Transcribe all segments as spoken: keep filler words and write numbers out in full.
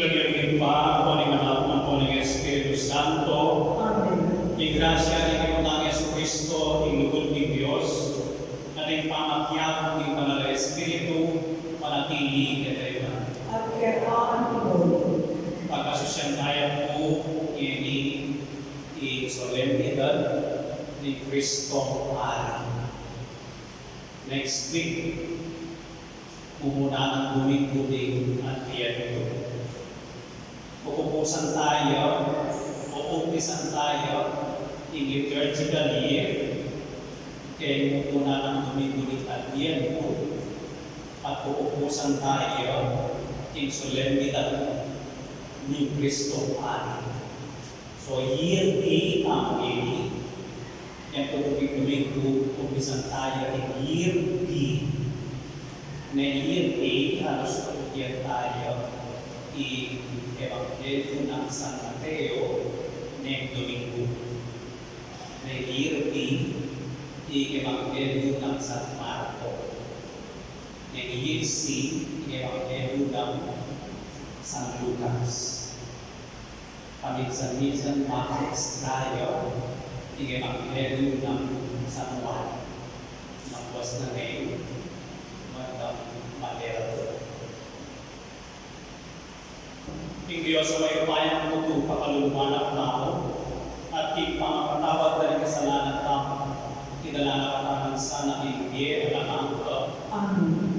King lagyu ning Ibpa, ampo ning Anak, ampo ning Espiritu Santo. Amen. Ing grasya ning Ginu tang Jesucristo, ing lugud ning Dios, at ing pamakiabe ning Banal a Espiritu, manatili kekayu ngan. At keka mu rin. Pagkasusyan taya pu, ngeni ing solemnidad ning Kristong Ari. Next week, mumunang Dominggu ning Adviento. Pupusan taya, uumpisan taya ing liturgical year keng mumunang Dominggu ning Adviento, at pupusan taya ing solemnidad ning Kristong Ari. So, year A tamu ngeni, ing tutuking Dominggu, umpisan taya ing year B. Neng year A, halos tutukian taya ing Ebanghelyo nang San Mateo neng Dominggu. Neng year B, ing Ebanghelyo nang San Marko. Neng year C, ing Ebanghelyo nang San Lucas. Paminsan-minsan, ma-extra ya ing Ebanghelyo nang San Juan. Nang buas na neng, bandang Mateo. Ing Dios a mayupayang tutu, pakalulu na katamu, at king pamapatawad da ring kasalanan tamu, idala na katamu sana king bie alang angga. Amen.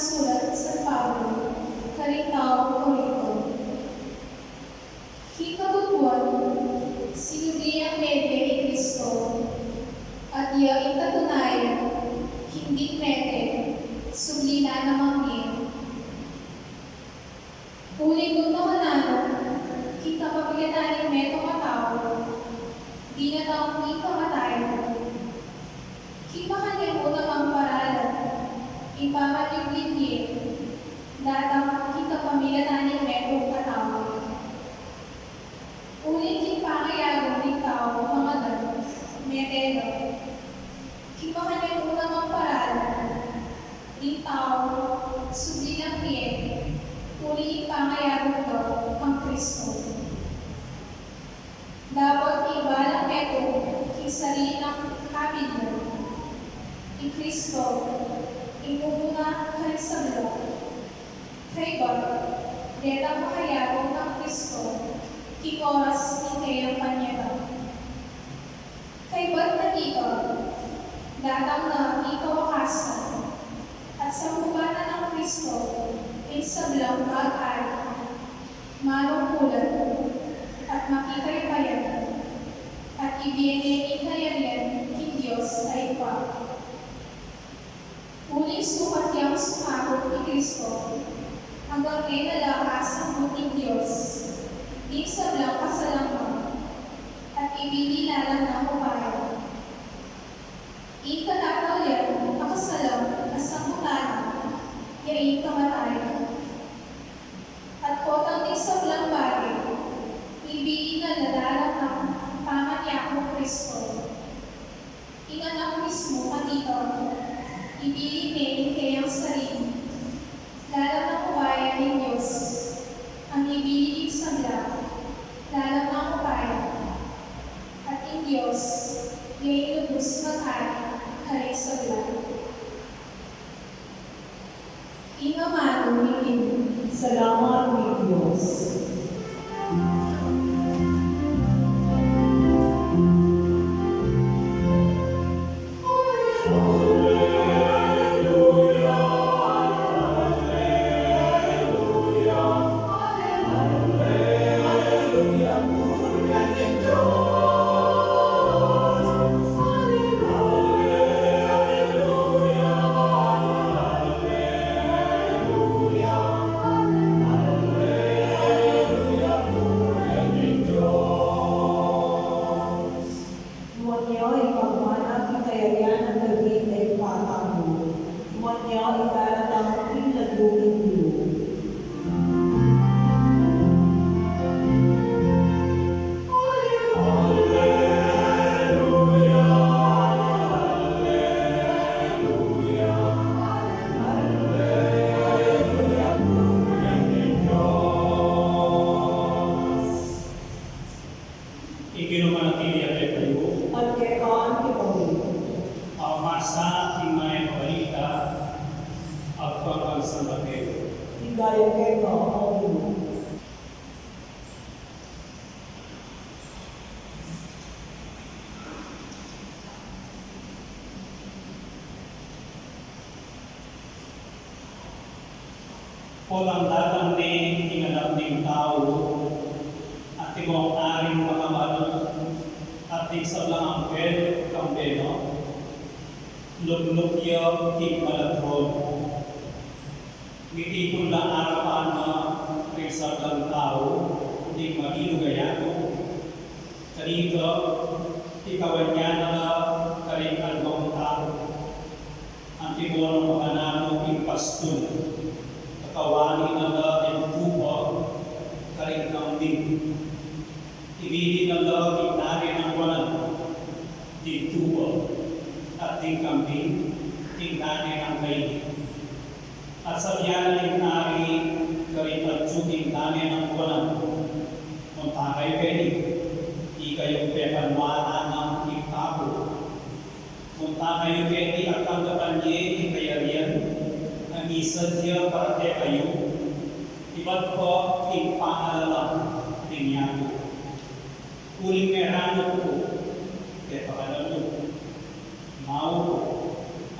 Sulat San Pablo karing taga Corinto. King katutuan, sinubli yang mie i Kristo, at ya ing katunayan, king ding mete, subli la namang mie. Uling nung makananu king kapamilatan ning metung a tau, dinatang ing kamatayan. King makanyan mu namang paralan, ing pamanyubling mie, datang king kapamilatan ning metung a tau. Uling king pangayabe ning tau mangadan, mete la. King makanyan mu namang paralan, ding tau subli lang mie, uling ing pangayabe da kang Kristo. Dapot ing balang metung king sarili nang kabilyan, i Kristo ing mumuna karing sabla. Kaybat detang makayabe kang Kristo king oras ning kayang panyatang. Kaybat na nita, datang na ing kawakasan, at sakupan na nang Kristo ing sablang mag-ari, manungkulan, at makikayapayan, at ibie ne ing kayarian king Dios a Ibpa. Uling sukat yang sumagut i Kristo, anggang ne na la asagut ning Dios ding sablang pasalamatan, at ibie ne la nang upaya. Ing katataulian a kasalam a sangkutan na, ya ing kamatayan. At potang ding sablang bage, ibie ne la dalang pamanyaku Kristo. Ing Anak mismu, kanita, ibie ne ing kayang sarili, lalam nang upaya ning Dios, a mibie king sabla, lalam nang upaya. At ing Dios, ya ing lubus mag-ari karing sabla. Ing amanu ning Ginu. Salamat king Dios. Muan ya ing pagmana king kayarian nang David a ibpa tamu. Muan ya ing daratang king lagyu ning Ginu. Ing Ginu manatili ya kekayu. At keka antipamu. Pamasa king Mayap a Balita agpang kang San Mateo. Ligaya keka, O Ginu. Potang datang ne ing Anak ning Tau, antimong aring makamal, at ding sablang anghel kambe na, nuknuk ya king malatron. Mitipun lang arapan na ring sablang tau ding mabilug a yatu. Kanita, ikawan ya na la karing alwang tau. Antimo nung makananu ing pastul, kakawani na la ing tupa karing kambing. Ibie na la ing dane nang wanan ding tupa, at ding kambing ing dane nang kaini. At sabian na ning ari karing atyu king dane nang wanan, Munta kayu keni, ikayung pepanuan nang Ibpa ku. Munta kayu keni at tanggapan ye ing kayarian a misadya para kekayu, ibat pa king pangalalang ning yatu. Uling meranu ku, pepakanan yu, mau ku,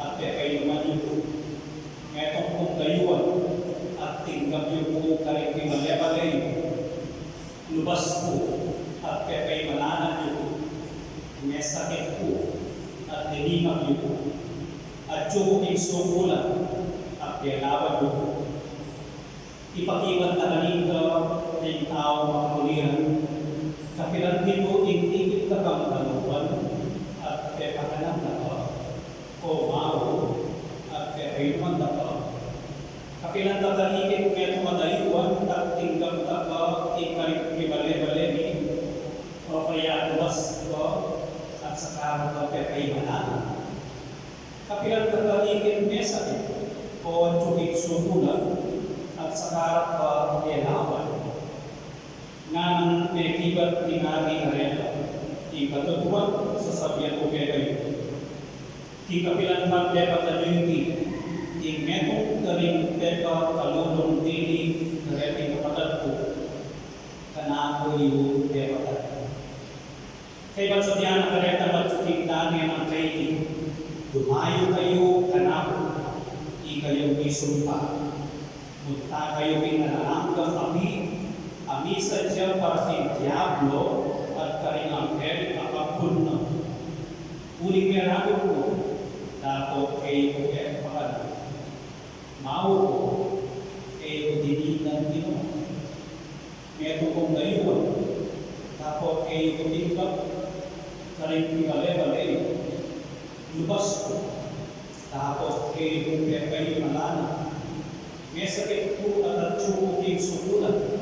at pepainuman yu. Metung kung dayu Atsu ku king sumulat at kelawan ku, ipakibat na kanita ring taung makatuliran, kapilan ditu ing ikit da kang dalupan at pepakanan da ka, o mau at pepainuman da ka. Kapilan da ka ikit metung a dayuan at tinggap da ka king karing pibale-bale mi, o kaya lubas ka at saka da ka pepainuman? Kapilan da ka ikit mesakit o atsu king sumulat at saka da ka kelawan? Nganang mekibat ing Ari karela, ing katutuan sasabian ku kekayu, king kapilan man depatan yu iti, ing metung karing pekakalulung dili kareting kapatad ku, kanaku yu depatan. Kaybat sabian na karetang atsu king dane nang kaiti, dumayu kayu kanaku, ikayung misumpa, munta kayu king alang anggang api, a misadya para king Diablo at karing anghel a ampun na. Uling meragun ku, dapot e ku pepakanan. Mau ku, e ku dininan tinumok. Metung kung dayuan, dapot e ku tinggap karing pibale-bale yu. Lubas ku, dapot e ku pepainuman. Mesakit ku at atsu ku king sumulat,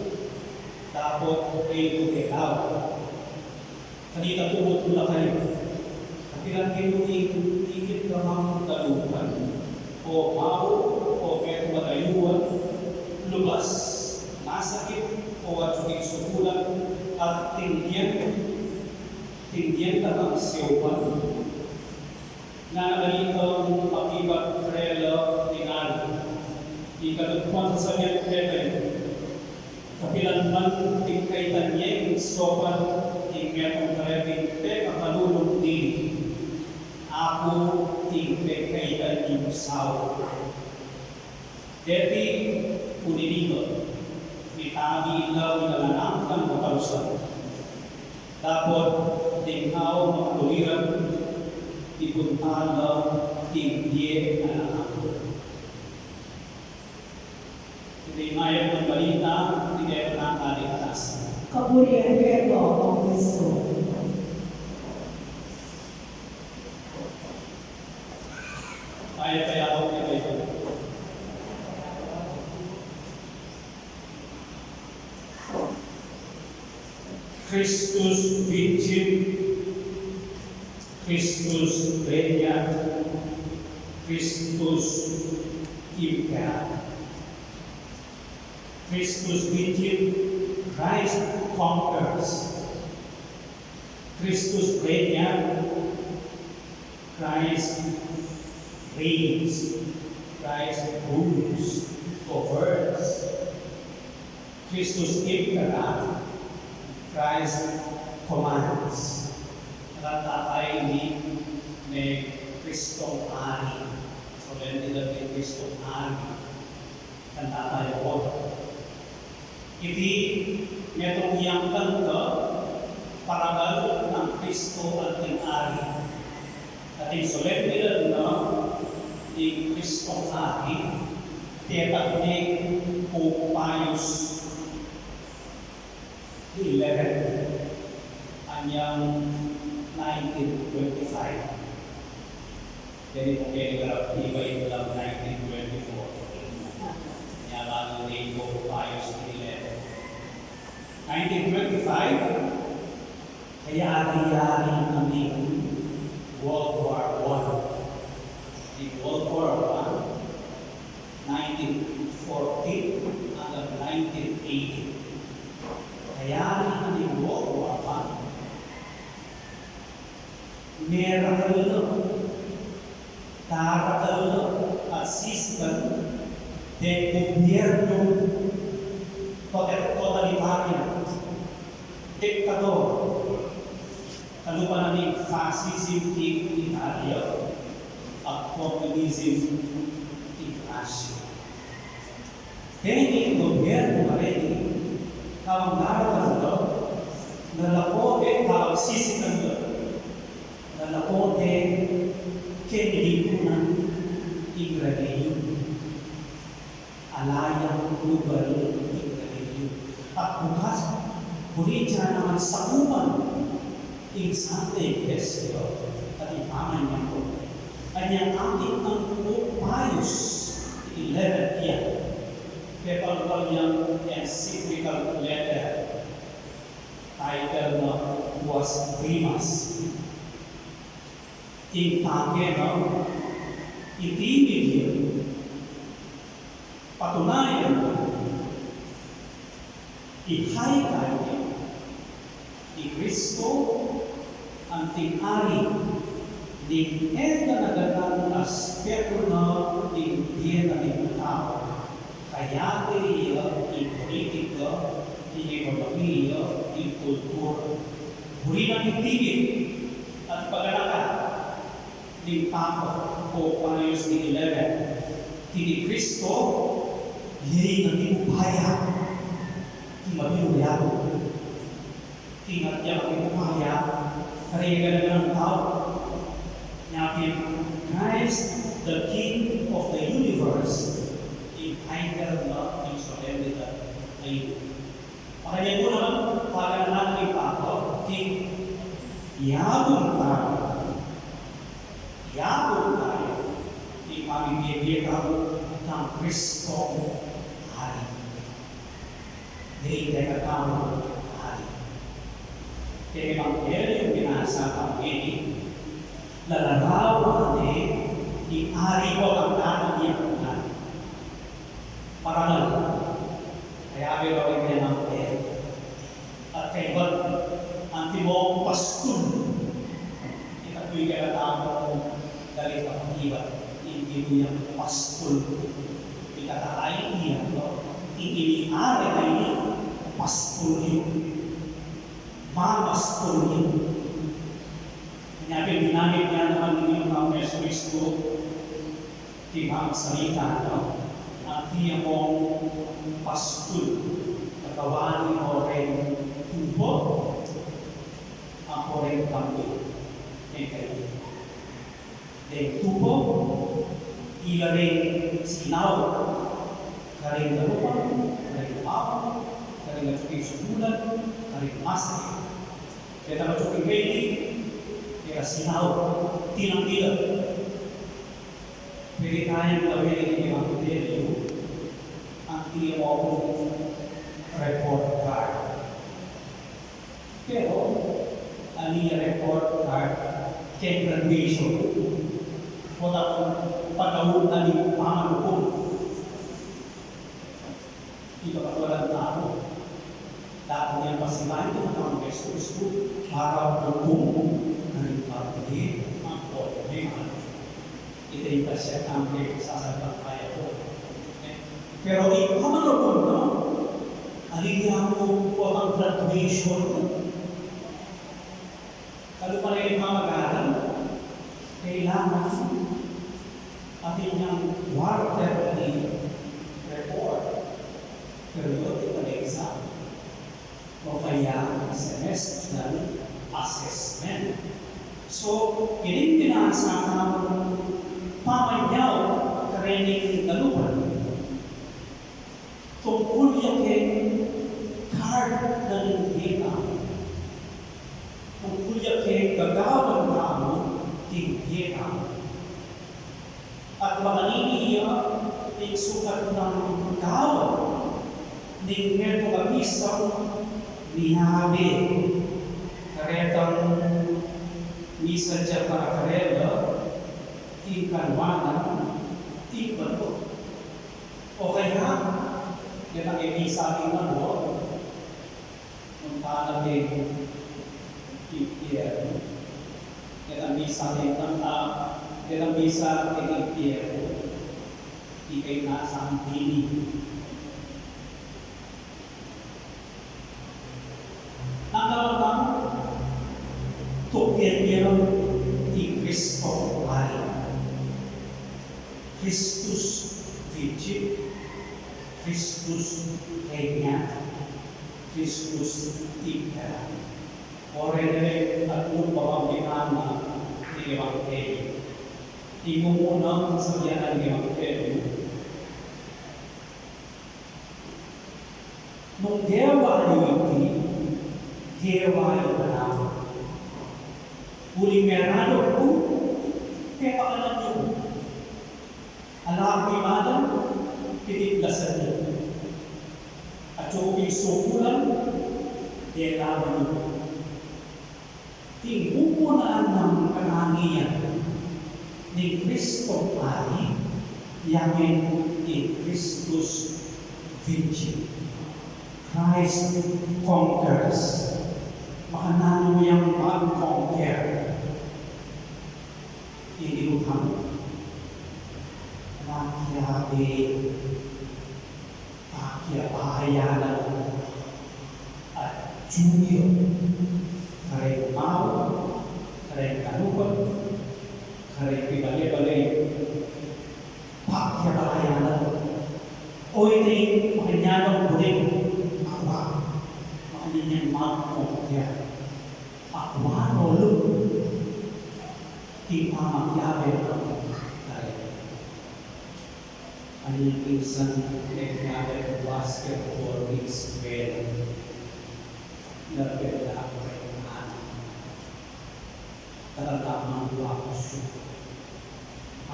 dapot e ku kelawan. Kanita tumutula kayu, kapilan ditu ing ikit da kang dalupan, o mau, o metung a dayuan, lubas, masakit, o atsu king sumulat, at tinggyan, tinggyan da kang siupan? Ngana kanitang makibat karela ning Ari, ing katutuan sasabian ku kekayu, kapilan man ing kaitan ye ing saupan ing metung kareting pekakalulung dili, aku ing pekaitan yung saup. Deti, uninito, mitabi la ing alang anggang katalusan. Dapot ding tau makatuliran, ipunta la king bie alang angga. Iti ing mayap a balita king kekatang kaligtasan. Kaburian keka, O Kristo. Mayap a yabak king Kristo. Christus vincit, Christus regnat, Christus imperat. Christus vincit, Christ conquers. Christus regnat, Christ reigns, Christ rules, governs. Christus imperat, Christ commands. Nanu ing Kristong Ari? Solenidad ning Kristong Ari. Kanta tayu pu. Iti metung yang kanta, parabal nang Kristo anting Ari. At ing solenidad na ning Kristong Ari, detang ne Pope Pius eleven, anyang nineteen twenty-five. Jadi, mung kaya iba-iba lang nineteen twenty-four. Nya lalu ni Pope Pius eleven. Nineteen twenty-five, kaya ari-ari na ning World War One. Di World War One, nineteen fourteen hanggang nineteen eighteen. Kaya na ning World War One, merakal na, darakal na, at sisikan deng gobyernu total-, totalitarian, diktator. Kalupa na ning fascism king Italia at communism king Russia. Deni gobyernu kareni, kalupa na rin, nalapo de, kalupa sisikan de, nalapo de keng lipunan, Sakupan ing Santa Iglesia at ing pamanyakun, kanyang atin nang Pope Pius eleven iyan, kepalwal yang encyclical letter, title na Quas Primas. Ing pake na, iti mi diyan, patunayan, ikay kaya, i Kristo, anting ari, ning e na naganan aspetu na ning bie na ning tau, kaya kaya ing politika, ing ekonomiya, ing kultura. Buri na ning tigit at paganakan ning Papa Pope Pius the eleventh, king i Kristo, iya ing upaya, ing mabilug a yatu. King agyang upaya, kareng gananan ning tau. Nya pin, Christ, the King of the universe, ing title na ning solemnidad a ini. Makanyan mu naman, paganakan ning Papa, king yabun tamu, yabun tamu, ing pamibie-bie tamu kang Kristong Ari. Ding kekatamu Ari. Keng Ebanghelyo a binasa tamu ngeni, lalarawan ne ing Ari, o ing Ari, ing Ari. Parangal, kaya biro rin niya ng pera. At kaibat, antimo pastul. Ita pu'y kekatamu, dali ka pag-ibat, ing bibu yang pastul. Ikataay iya, no? Ing ini Ari a ini, pastul yu. Mapastul yu. Kanya pin ginamit ne naman ning Ginu Jesucristo, king pamagsalita na, anti ya mong pastul, kakawan mo ring tupa, ampo ring kambe, ing kaibat. Deng tupa, ila ring sinaw, karing dalupan, karing awan, karing atiu king subulan, karing masakit. Keta atiu king keni, keta sinaw, tinang ila. Pwede tayang gawin ing ebanghelyo, anti ya mong report card. Pero, anti ya report card keng graduation. Potang pataud na ning pamanukun. Ing kapatwaran tau, dapot niyang pasibayu ing Ginu Jesucristo para ukum karing parte ang problema. Ita ing kasya tamu king sasalpantaya ku. Pero ing pamanukun, no? Aling yaku potang graduation, kalupa na ing pamag-aral, kailangan atin yang quarterly report, periodical exam, o kaya semestral assessment. So, ining binasa tamung pamanyaw kareng dalupan, tungkul ya keng card na ning bie tamu. Tungkul ya keng gagawan tamu king bie tamu. At makanini ya ing sukat nang gawan ning metung a misang miyabe. Karetang misa ya para karela ing kanwanan ing banua. O kaya, detang e misa king banua, nung tana king impyernu, detang misa king banua, detang misa king impyernu, ikay na sa antini. Nang kamatang, tukyan ya i Kristong Ari. Christus vincit, Christus regnat, Christus imperat. O rene at nung pamambitan na ning ebanghelyu. Ing mumunang sabian ning ebanghelyu, nung gewa yu iti, Gewa yu kanaku. Uling meranup ku, pepakanan yu ku. Ala ku ing alang, pipitlasan yu ku. Atyu ku king sukulan, delawan yu ku. Ing mumunaan nang katangian ning Kristong Ari, ya neng i Christus Vicit. Christ conquers. Makananu yang mag-conquer? Ini utang. Makiabe. Pakiabayan na at junior, kareng mau, kareng kanupan, kareng pibale-bale, pakiabayan na. O iti, makanyan nang buling, akwa, makanyan yang magkong ya, akwa no lu, kita makiabe na, kareng. Ani minsan, nagkakay ku basketball king eskwela. Nagkakay ku rin, ano, talagang makuha ko siya.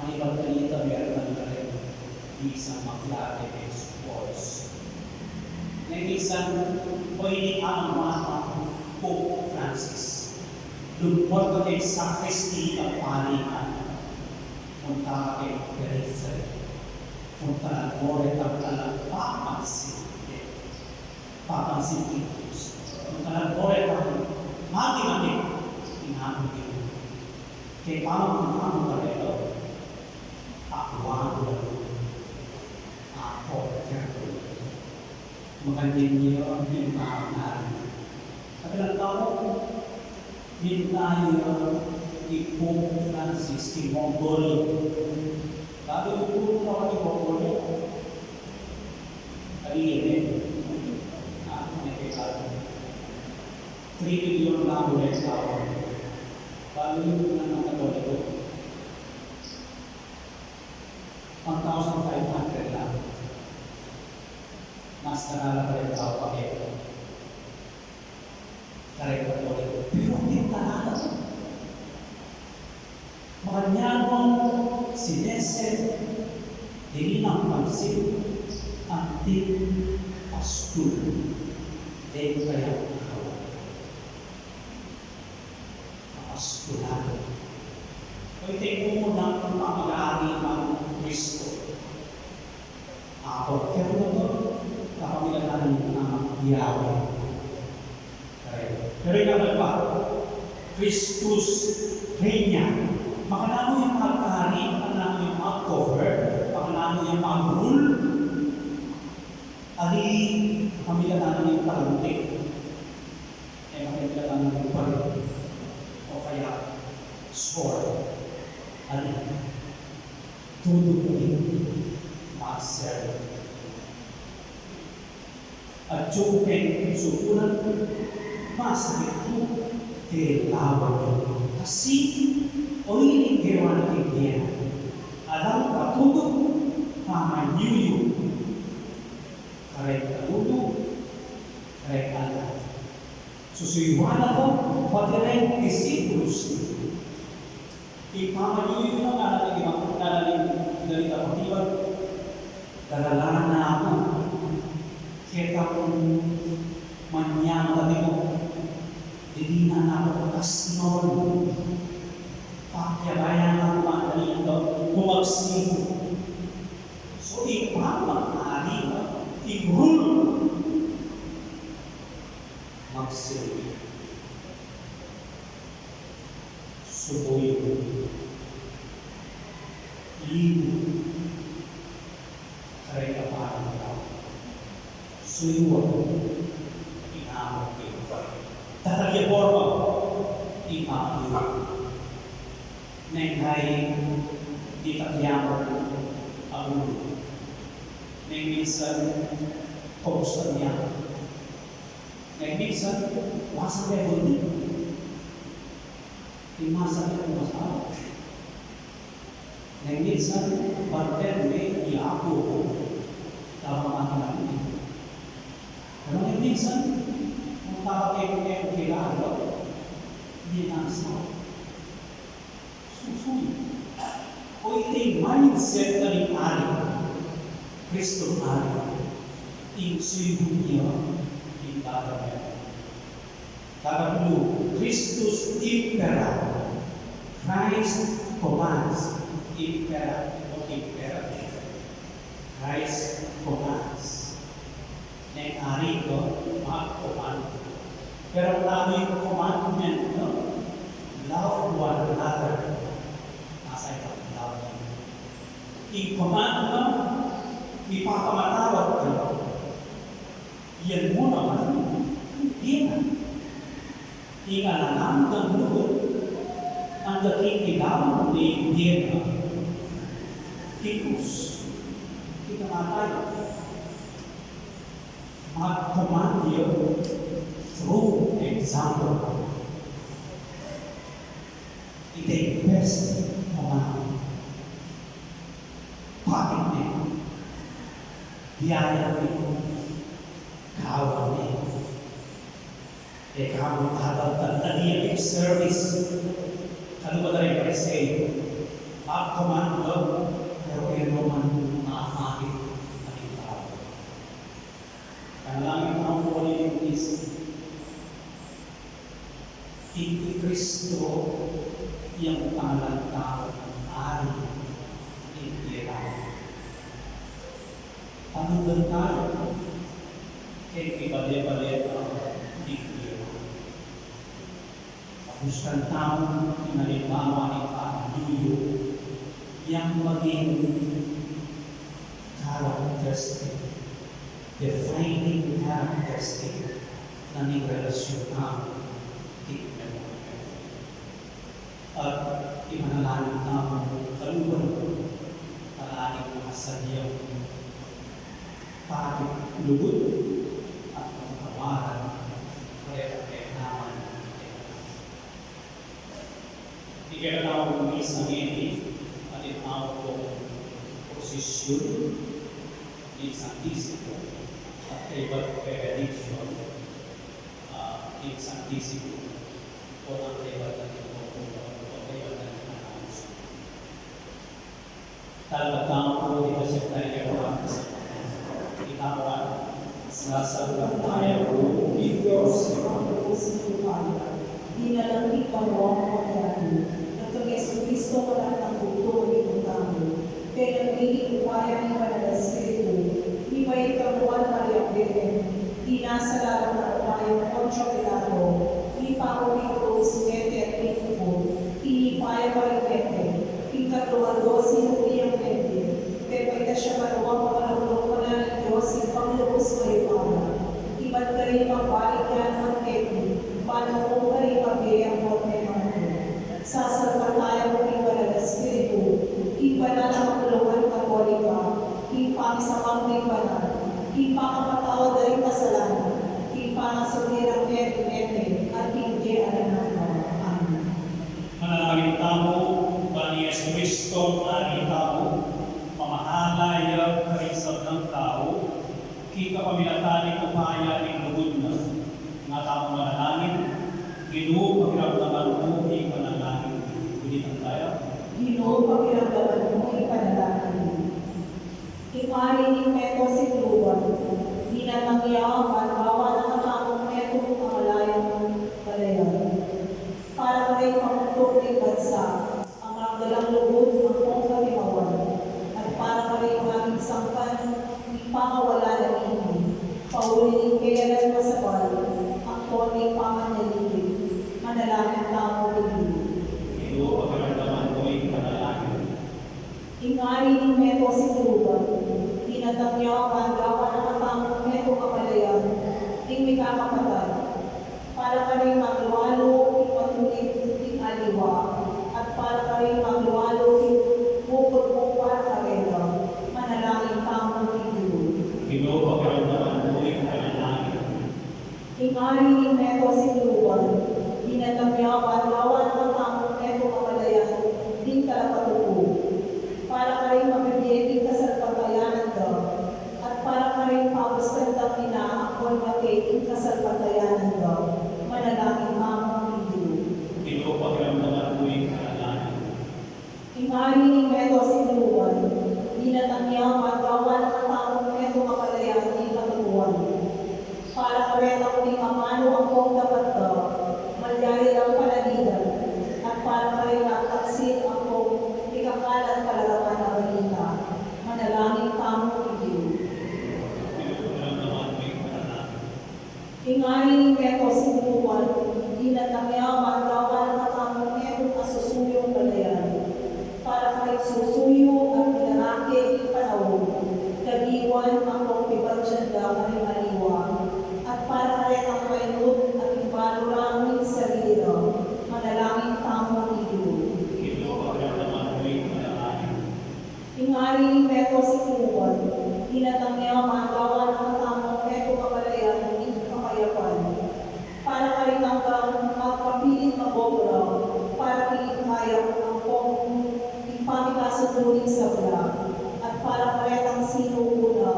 Ani ba kanita, meron na rin isang maklate ng sports. Nang minsan, pwede ang mama Pope Francis. Lugmur ka king sakristi ning paliman. Punta ka king periphery. Punta na mo rin ang alam, papansin. Papansin king Dios. Punta na mo rin ang mati-mati. Inamin niyo. Kaya paano kung ano ka rin? Ako, ako, ako. Makanyan yu ing pamanalig. At ilang tau, minta yu i Pope Francis king Mongolia. Balu yu, Pope, king Mongolia. Kali ini, ah, ini kaya three million na ang tau. Balu yu, nang Katoliko. One thousand five hundred lang. Mas dakal pa rin tau pa kaya. Kareng Katoliko. Pero ing tanan, makanyan nang sineset, dininan pansin, anting pastul, deng kaya ikaw. Apostolado. Pwede mung pamag-aari ng Kristo. Apot kaya mo, kapamilatan ng Ama, Yahweh. Pero ing apat pa, Christus Regna. Makananu yang mag-ari, makananu yang mag-govern, makananu yang mag-rule. Ali, kapamilatan ng palantik. E, kapamilatan ng baril. O kaya, sword. Ali, tutukuin, master. At yung pen, sukulan, masakit po, kailangan nyo. Kasi, o ini gewa na king Dios. Alang patutu, pamanyuyu. Kareng Kalulu, kareng Anak. Susuyuan na ko, pati reng disipulus. Ing pamanyuyu na ngana ning, ngana ning Dalita Pakibat, daralan na ku, keta ku manyang tati ku, dinan na ku kasnon, pakiabayan na ku, mandali ito, bumagsi ku. So, ing pamag-ari, ing rule, magsilbi. Subuyu. Libu. Kareng kapanan tau. Suyuan. Inamot king pari. Tatalya porma. Ipamanyuyu. Neng kai di takyamot a bulu. Neng minsan, kumusta niya? Neng minsan, wasan me bundu. Ing masak ya kumusta? Neng minsan, barter me i apu ku. Tama mati na. Pero neng minsan, Kapag e ku kilala, e na sa susuyu. O iti mindset na ning ari, Kristo Ari, ing suyun ya ing government. Katapulu, Christus impera, Christ commands, impera o impera, Christ commands. Neng ari ko, mag-command. Pero ano ing commandment, no? Love one another. Nasa ito, love. Ing commandment, ipakamatawad ka. Yan mu naman, hindi na. Ing alang anggang lugud, anggang king ilawan ning bie na, tikus, ika matay. Mag-command ya through example. Iti ing best command. Bakit ne? Biyaya ne. Kawan ne. E ka mu tatantan ya ing service. Kanu ba tayu kasi, mag-command ya, pero e no man mapakit ing tau. Panalangin tamu pu, Ginu, ing i Kristo yang pangalan tau, Ari ning bie tau. Panutan tamu king kibale-bale tau ning bie tau. Pabustan tamu ing alimbawa ning pamanyuyut yang maging characteristic, defining characteristic na ning relasyon tamu king Ginu. At ipanalangin tamu kaluban, palaging makasadyang pakit lugud at kapatawaran, pare-pareho naman. Ing kekatamu pung misa ngeni, atin tamu pung prosesyon ning Santisimo at kaybat benediction, ah, ning Santisimo, o ang kaybat na rin po, o ang kaybat na rin po. Talakad tamu pu, ing kasyap na ring kapatad. Itamu na. Sasalpantaya ku king Dios, Ibpang lubus ning upaya, dinalan king banua at yatu, at kang Jesucristo, anak nang bugtung a Ginu tamu, penagli ning upaya ning Banal a Espiritu, mibait kang Nuan Mariang Birhen, inasal lalam ning upaya nang Poncio Pilato, mipaku king krus, mete at pinupul, inyang payap a ring mete, king katluan aldo sinubli yang mete, pepaitas ya banua, pakalulung kanan ning Dios, Ibpang lubus mayupaya, ibat karin magbalik ya naman keti, ban manguna karing mabie ampon mengabe. Sasalpantaya ku king Banal a Espiritu, king banal a kapulungan Katolika, king pamisamak ning banal, king pakapatawad da ring kasalanan, king pangasubli rang mete-mete, at king bie alang angga. Amen. Manalangin tamu, ban i Jesucristo, Ari tamu, mamahala ya karing sablang tau, king kapamilatan ning upaya ning lugud na. Nga tamu manalangin, Ginu, pakiramdaman mu ing panalangin mi. Ulitan taya. Ginu, pakiramdaman mu ing panalangin mi. Ing Ari ning meto singluban, dinatang ya ban gawan na katamung metung a malayan balayan. Para karing pamugtung ning bansa, a magdalang lugud ampon katimawan, at para karing maging sangkan ning pangawala na ngeni, pauli ning keyarian masabal, ampon ning pamanaligan. Manalangin tamu, Ginu. Ginu, pakiramdaman mu ing panalangin mi. Ing Ari ning meto singluban, dinatang ya ban gawan na katamung metung a malayan, ding mikakapatad. Para karing maglualu king matulid king aliwa, at para karing maglualu king bukut mung para karela, manalangin tamu, Ginu. Ginu, pakiramdaman mu ing panalangin mi. Ing Ari ning meto singluban, dinatang ya ban gawan na katamung metung a malayan, ding talapatupu. Para karing mabibie king kasalpantayanan da, at para karing pabustan dang ina ampon mate king kasalpantayanan da. Ini meto si Timon, dinatang ne mandawan katamu meto kabalayan ning kapayapan. Para karing anggang magpapilit magobra, para king kaya ampong ipamikasundu ning sabla, at para karetang sinuku na,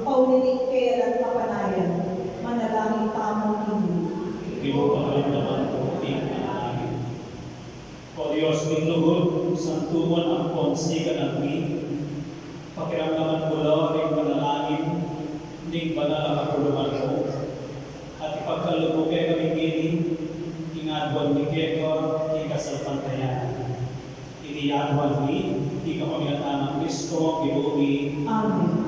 pauli ning kayarian at kapanayan, manalangin tamu kini. Iti mo pangalan naman ko, iti panalangin. O Dios ning lugud, santu mu ampon sikan mi, pakiramdaman mu la ring panalangin ning banal a kapulungan mu, at ipagkalub mu kekami ngeni ing aduan mi keka king kasalpantayanan. Iti aduan mi king kapamilatan nang Kristo, Ginu mi. Amen.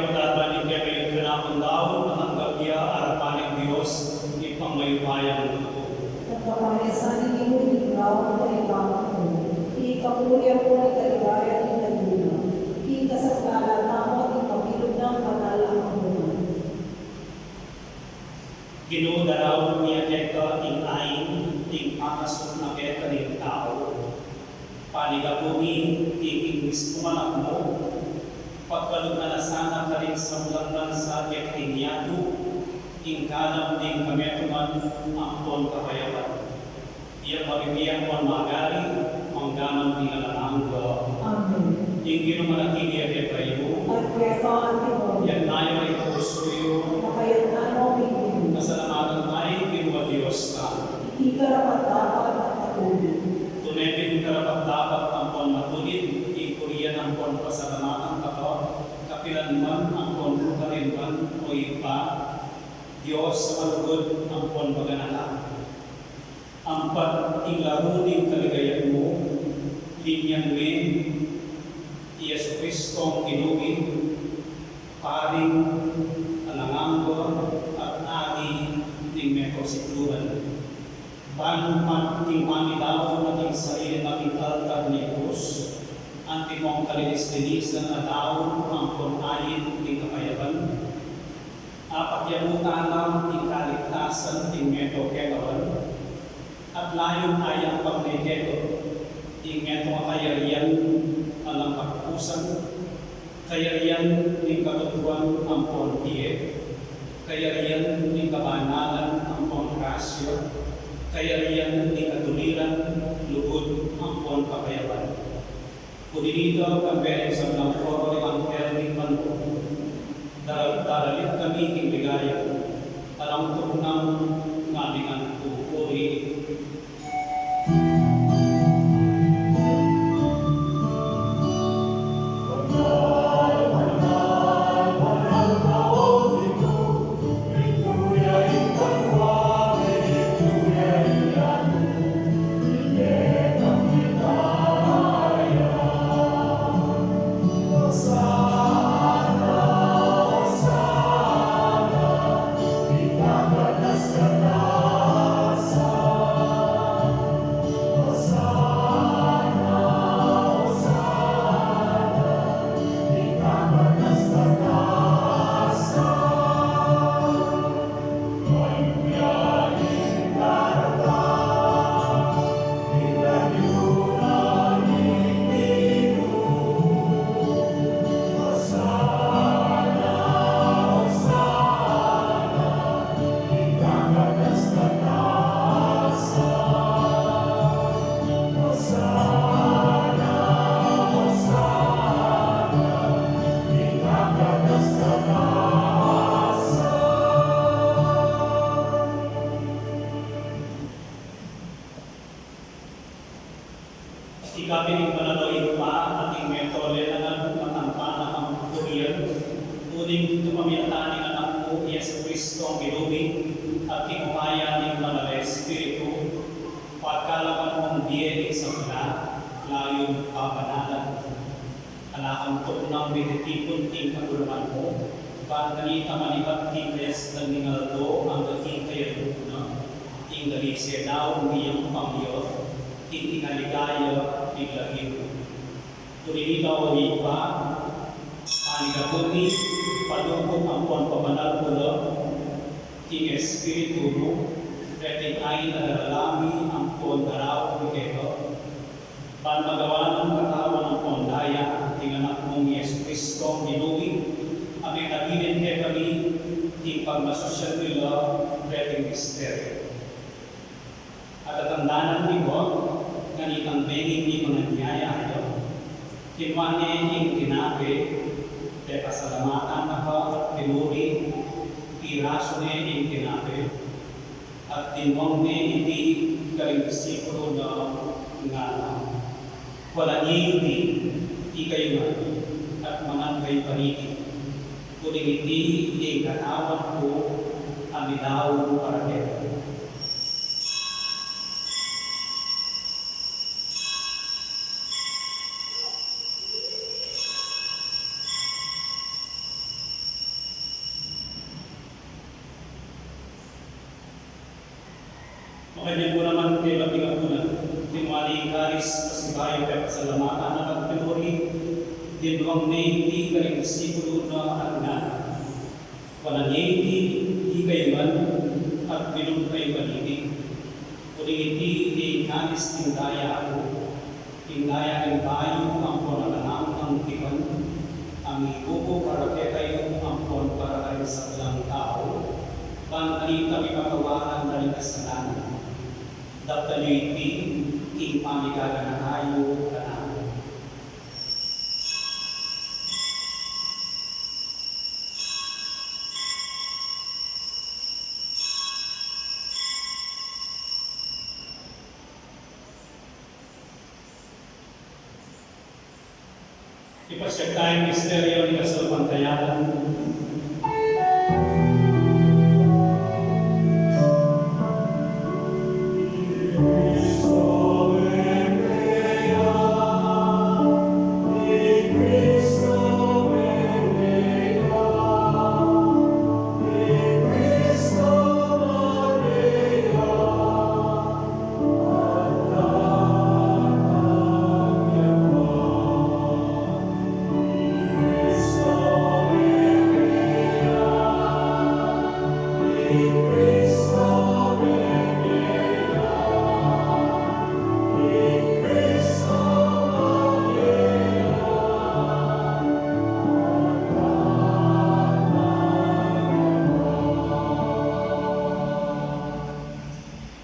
Pagkabalik kaya kayo kanakung daun, matanggap ya arapan ning Dios, ing pangmayupayang lugud. Pagkapangesan ning Ginung Dios, ikaw ang Panginoon, ikaw ang puri, ikaw ang kaligayan ning lagyu na, ikaw ang kasagnalan, ikaw ang kapilug nang banal a kabungan. Ginu, daraun mi keka ing ain ning pangasubli na keka ning tau. Panigapu mi ing mismung anak mu, pagkalub na la sana karing sablang bansa keti ning yatu, ing kalam ning kametungan ampon kapayapan. Iya mabibie ampon magari, mangga man king alang angga. Amen. Ing Ginu manatili ya kekayu. At keka mu rin. Itas yu ing pusu yu. Makatas na rin ing lub. Pasalamatan taya ing Ginu a Dios tamu. Iti karapat-dapat at matulid. Tune pin karapat-dapat ampon matulid, ing purian ampon pasalamatan keka, kapilan man ampon nukarin man, o Ibpa, Dios a malugud ampon maganaka. Ampat ing laru ning kaligayan mu, linyan me i Jesucristong Ginu mi, Paring alang angga at Ari ning mekong sikluban. Ban ing pamidaun na king sarili na king altar ning krus, antimong kalinis-linisan a daun ampon ain ning kapayapan. Apatyamutan na ing kaligtasan ning metung kekawan, at layun ayang pagmeketa ing metung a kayarian alang katapusan, kayarian ning katutuan ampon bie, kayarian ning kabanalan ampon grasya, kayarian ning katuliran, lugud ampon kapayapan. Uli na nita, kambe ning sablang koro ning anghel ning banua, daral-, daralit kami king ligaya, alang tuknang mamingan king puri. Ika pin ing banal, o Ibpa, at ing metung a lelangan, matampa na kang purian, uling king pamilatan ning Anak mu, i Jesucristong Ginu mi, at king upaya ning Banal a Espiritu, pagkalaman mung bie ing sabla, layun pabanalan. Ala kang tuknang mititipun king kagurapan mu, ban kanita manibat king kayaslan ning aldo angga king kayarian na, ing galise daun miyang pamilya, king ikaligaya ning lagyu. Uli na nita, o Ibpa, panigapu mi, palugud ampon pabanal mu la king Espiritu mu, reting ain a darala mi ampon daraun mi keka, ban magawa nang katawan ampon daya ning Anak mung i Jesucristong Ginu mi, a menabilin kekami king pagmasusyan mi la reting misteryu. At atandanan mi, kanitang bengi ning manganyaya ya, kinua ne ing tinape, pekasalamatan na ka at pinuri, pirasu ne ing tinape, at tinwang ne iti karing disipulu na, ngana, Kuanan ye iti, ikayu ngan, at mangan kayu kaniti, uling iti ing katawan ku a midaun para kekayu. Kanyan mu naman kaybat ning apunan, tinwali ing kalis, pasibayu pepasalamat na, pagpinuri, dinwang ne iti karing disipulu na, at ngana: Kuanan ye iti, ikayu ngan, at minum kayu kaniti. Uling iti ing kalis ning daya ku, ing daya ning bayu ampon alang anggang tipan, a mibubu para kekayu ampon para karing sablang tau, ban kanita mipatawaran da ring kasalanan. Daptan yu iti king pamigaganaka yu kanaku. Ipasiag taya ing misteryu ning kasalpantayanan.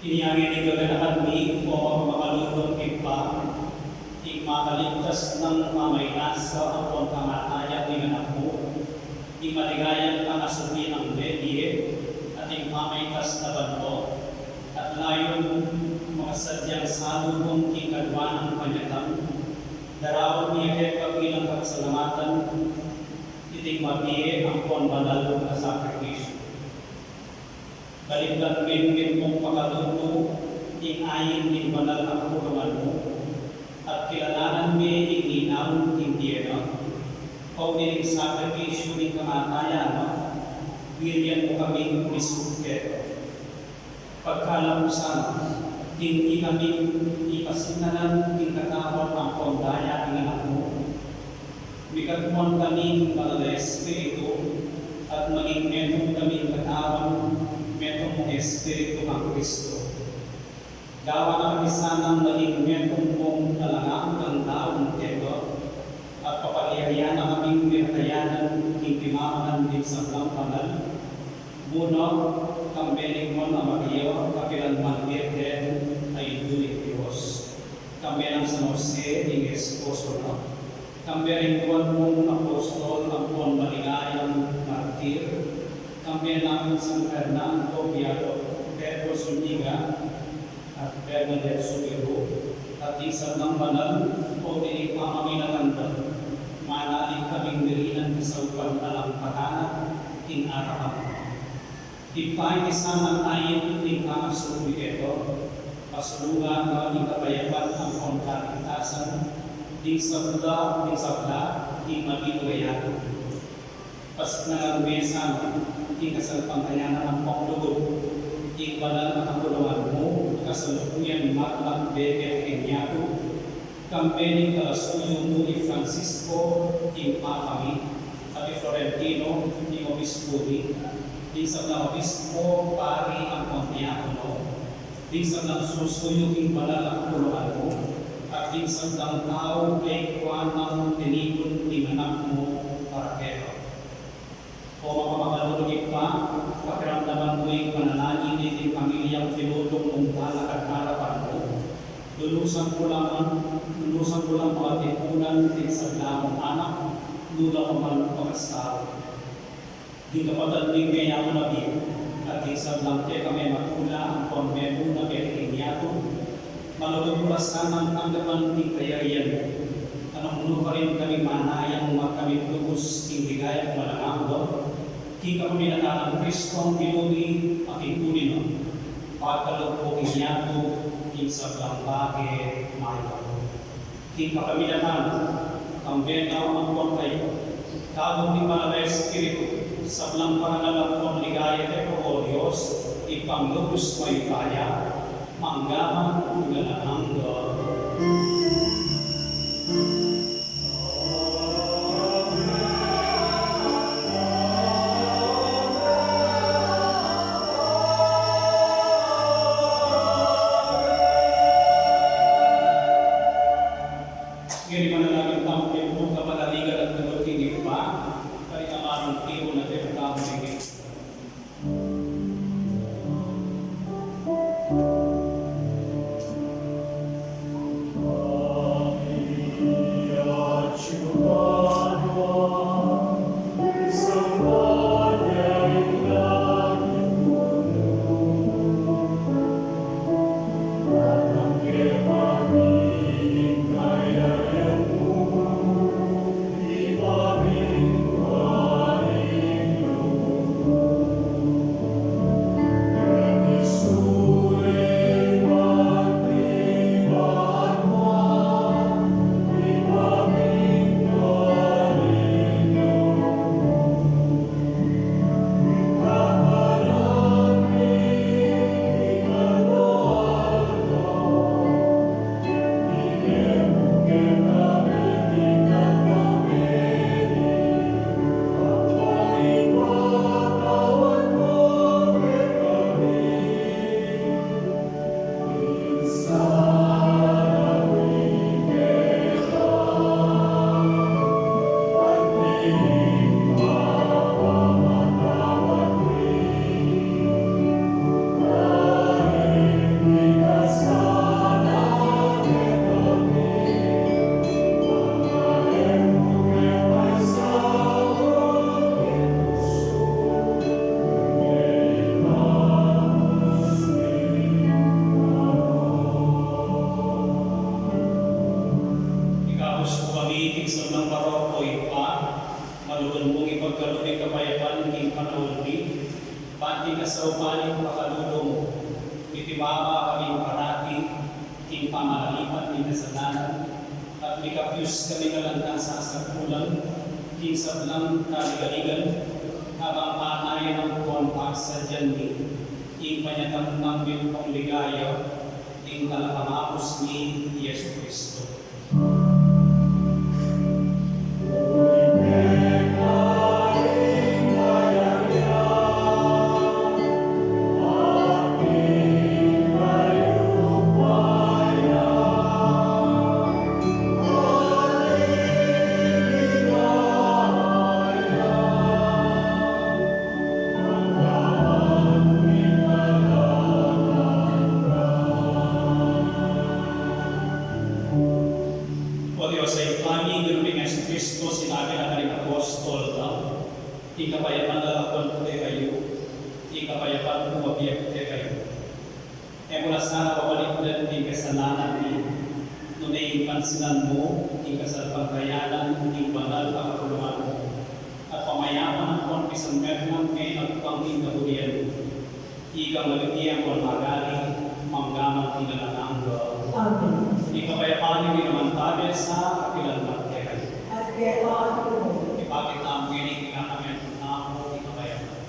Inya ngening gaganakan mi, o mapamakalulung Ibpa, ing makaligtas nang pamainasa ampon kamatayan ning Anak mu, ing maligayang pangasubli nang mebie, at ing pamaitas na banua, at layun makasadyang salubung king kadua nang panyatang, daraun mi keka bilang kapasalamatan iting mabie ampon banal a sakripisyu. Balikdan ming mipung pakalutu ing ain ning banal a kapulungan mu, at kilalanan mi ing linaun ning bie na, kauli ning sakripisyu ning kamatayan na, wirian mu kaming misubke. Pagkalapusan, ing ikaming ipasinganan ing katawan ampon daya ning Anak mu, mikatmuan kami ning Banal a Espiritu, at maging metung kaming katawan, metung mung Espiritu, kang Kristo. Gawan na kami sanang maging metung mung alang anggang taung keka, at papanyarian na kaming mekatayanan king pimamanan ning sablang banal, Buna, kambe ning Nuan a Maria, kapilan man Birhen a Indu ning Dios, kambe nang San Jose ing esposo na, kambe ring duang mung apostol ampon maligayang martir, kambe nang San Fernando Beato, Pedro Zuniga, at Bernadette Soubirous, at ding sablang banal, o ding pamaminatan da, manalig kaming mirinan kasaupan alang patanan king arapan mu. Ibpa, iti sanang ain ning pangasubli keka, pasulungan na ing kapayapan ampon kaligtasan ding sabla, ding sabla king mabie a yatu. Pasiknangan me sana ing kasalpantayanan ampon lugud ning banal a kapulungan mu, kasalukuyan magmagbe keti king yatu, kambe ning kalasuyu mu i Francisco ing Papa mi, at i Florentino ing obispu mi, ding sablang obispu, pari ampon diakono, ding sablang susuyu king banal a kapulungan mu, at ding sablang tau a ikua nang tinipun ning Anak mu para keka. O mapamakalulung Ibpa, pakiramdaman mu ing panalangin ning pamilyang tinulung mung talakad arapan mu. Lunusan mu lang, lunusan mu lang makatipunan ding sabla mung anak, nanu pa man pakasawa. Ding kapatad ming meyaman a bie, at ding sablang kekami matula ampon memuna keti king yatu, malugud mu la sanang tanggapan ing kayarian mu, nung nu pa rin kami manayang magkamit lubus king ligaya mung alang angga, king kapamilatan nang Kristong Ginu mi, a king uli na, pagkalub mu king yatu ing sablang bage mayap. King kapamilatan na, kambe na ampon kaya, kabung ning Banal a Espiritu, sablang parangal ampon ligaya keka, o Dios, Ibpang lubus mayupaya, Mangga man king alang angga. Ngeni manalangin tamu king kapanaligan at lugud ning Ibpa, karing amarang tiru na debut tamu ning Ikabus mu kami king sablang paroklo, Ibpa, malugud mung ipagkalub ing kapayapan king panaun mi, ban king kasaupan ning pakalulu mu, mitiwaba kaming parati king pamanalipan ning kasalanan, at mikapius kami ngan king sasakulan king sablang kaligaligan, kabang panayan nang kuan pagsadian mi ing panyatang nang mitmung ligaya ning Talapangabus mi, Jesucristo. O Dios a Ibpa mi, ing Ginu ming Jesucristo, sinabi na karing apostol na, ing kapayapan lalakuan ku kekayu, ing kapayapan ku bibie ku kekayu. E mu la sana babalikdan ing kasalanan mi, nune ing pansinan mu ing kasalpantayanan ning banal a kapulungan mu, at pamayapan ampon pisanmetung me agpang ing kaburian mu. Ika malugud ampon magali, mangga man king alang angga. Amen. Ing kapayapan ning Ginu manatili sa kapilan man kekayu. At keka mu rin. Ipakit tamu ngeni ing kekami at tamu ing kapayapan.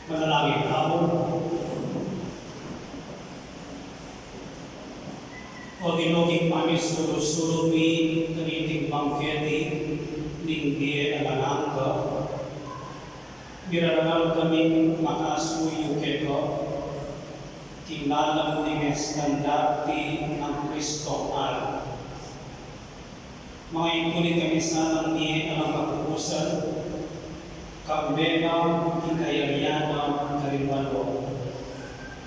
Manalangin tamu. O Ginu, king pamisulu-sulu mi kaniting bangketi ning bie alang angga, mirarangal kaming makasuyu keka king lalam ning estandarte nang Kristong Ari. Mangaipunin kami sanang mie alang kapupusan, kambe na king kayarian na karin banua.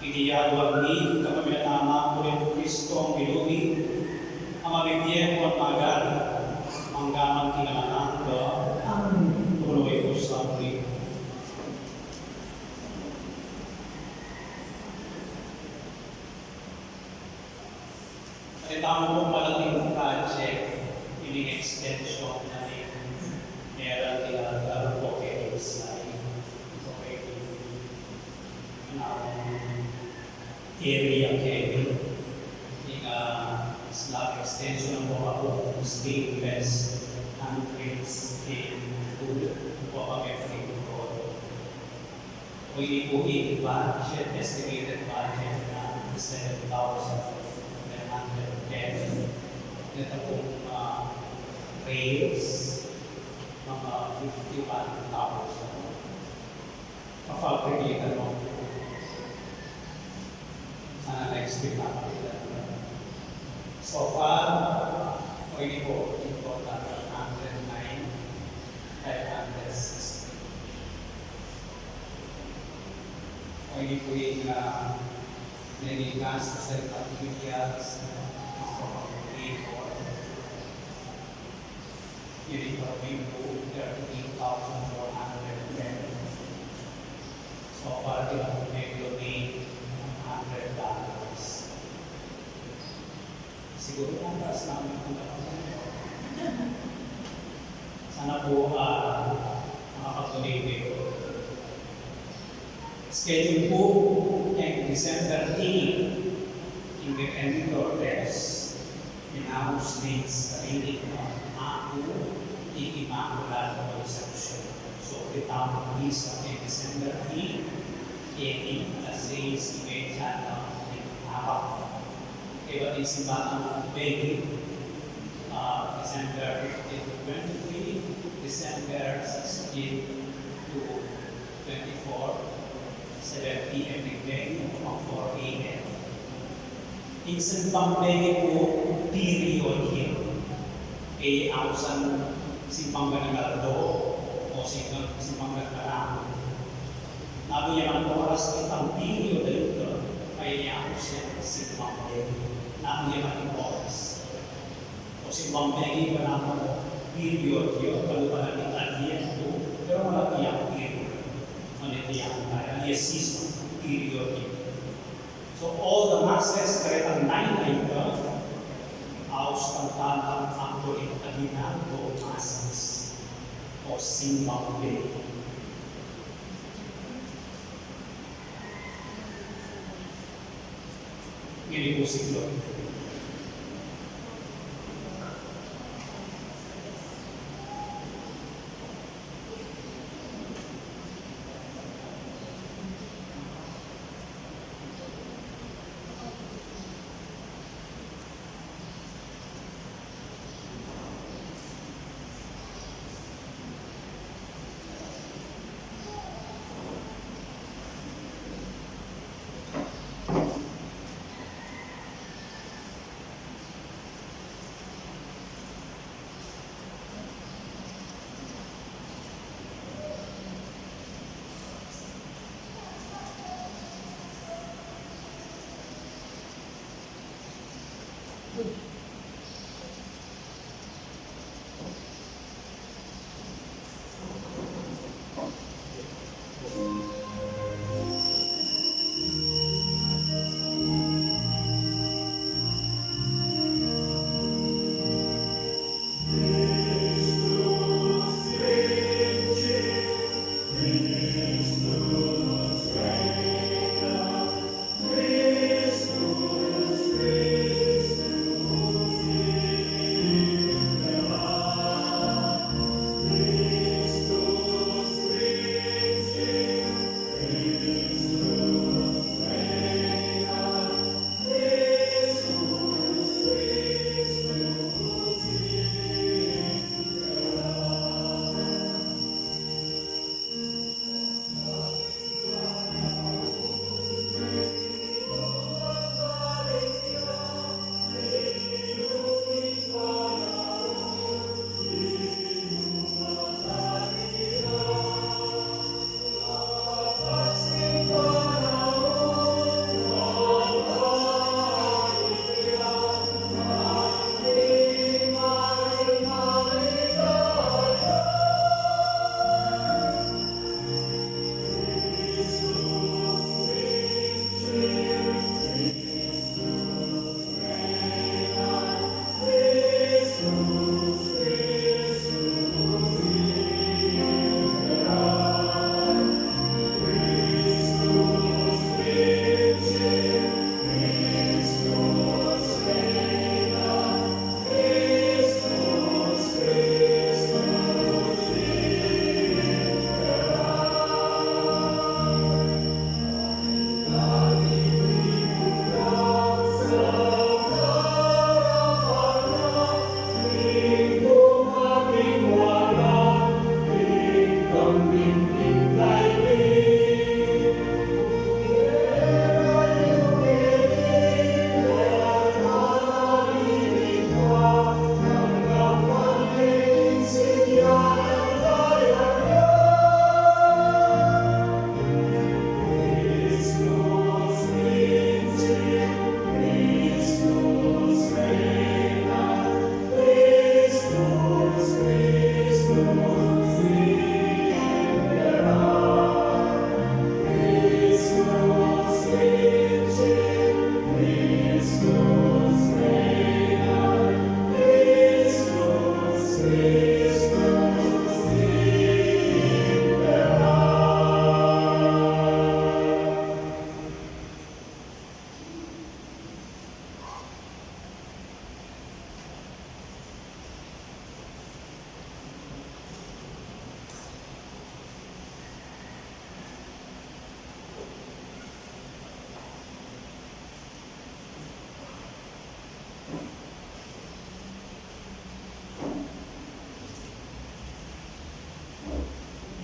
Iti yadwan mi kapamilatan na pu ring Kristong Ginu mi, a mabibie ampon magari, manggaman king alang angga. Amen. Tumuloy pu sa uli. Balita mu pung malaking project, ining extension na ning meral di Algarve, okay, sa area ke, ika slab extension ng mga stainless handrails and wood, mga O ini pu ing budget, estimated budget na seven thousand nine hundred ten. Neta pung, ah, rails, mga fifty-one thousand. Mafabricated mo. Sana next week na makita. So far, o ini pu, in total, one hundred nine, five hundred sixty. O ini pu ing, ah, many cars, sa materials, mga pang-, ini pu ing thirty-eight thousand four hundred ten. So far, tinapos na yung donate ng hundred dollars. Siguro kung taas namin ang dapat. Sana po, ah, makapag-donate kayo. Schedule po ng December eight, yung Independent Protest. Inaus ni sarili na aku, ikimakulat ko sa Diyos. So, kita mo ni sa December eight, alas sais y media na ng hapon. Kaya pati simbahan ng Peggy, ah, December fifteen to twenty-three, December sixteen to twenty-four, seven P M ing venue, four A M. Ing simbang Peggy pu, period ya. E ausan simbang king aldo o simbang, simbang king aldo. Lalu ya mang oras itang period a ita, e ausan simbang Peggy. Lalu ya mang oras. O simbang Peggy, panaun period ya, kalupa na ning Adviento, pero malati yang period. Malati yang, ah, season, period ya. So all the masses, karetang nine a ita, aus tang tanang ang tuling aguinaldo masses o simbang Peggy. Ngeni pu siglo.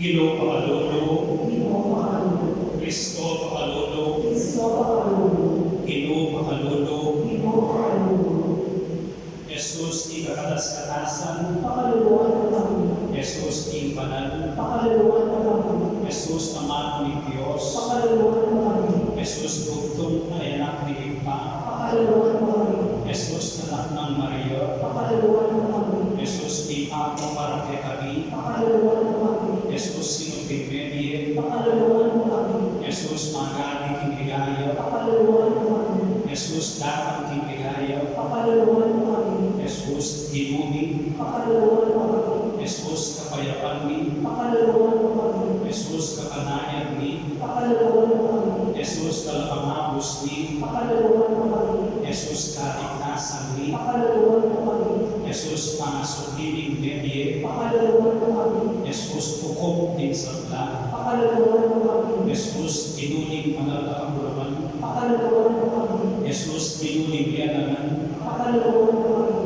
Ginu, pakalulu. Ginu, pakalulu. Kristo, pakalulu. Kristo, pakalulu. Ginu, pakalulu. Ginu, pakalulu. Jesus, ing kakatas-katasan. Pakaluluan mu kami. Jesus, ing banal. Pakaluluan mu kami. Jesus, Anak ning Dios. Pakaluluan mu kami. Jesus, bugtung a Anak ning Ibpa. Pakaluluan mu kami. Jesus, Anak nang Maria. Pakaluluan mu kami. Jesus, mipaku para kekami. Pakaluluan mu kami. Jesus, sinuping mebie. Pakaluluan mu kami. Jesus, magadi king ligaya. Pakaluluan mu kami. Jesus, datang king ligaya. Pakaluluan mu kami. Jesus, Ginu mi. Pakaluluan mu kami. Jesus, kapayapan mi. Pakaluluan mu kami. Jesus, kapanayan mi. Pakaluluan mu kami. Jesus, talapangabus mi. Pakaluluan mu kami. Jesus, kaligtasan mi. Pakaluluan mu kami. Jesus, pangasubli ning mebie. Pakaluluan mu kami. Jesus, ukup ning sabla. Pakaluluan mu kami. Jesus, Ginu ning banal a kabulakan. Pakaluluan mu kami. Jesus, Ginu ning lelangan. Pakaluluan mu kami.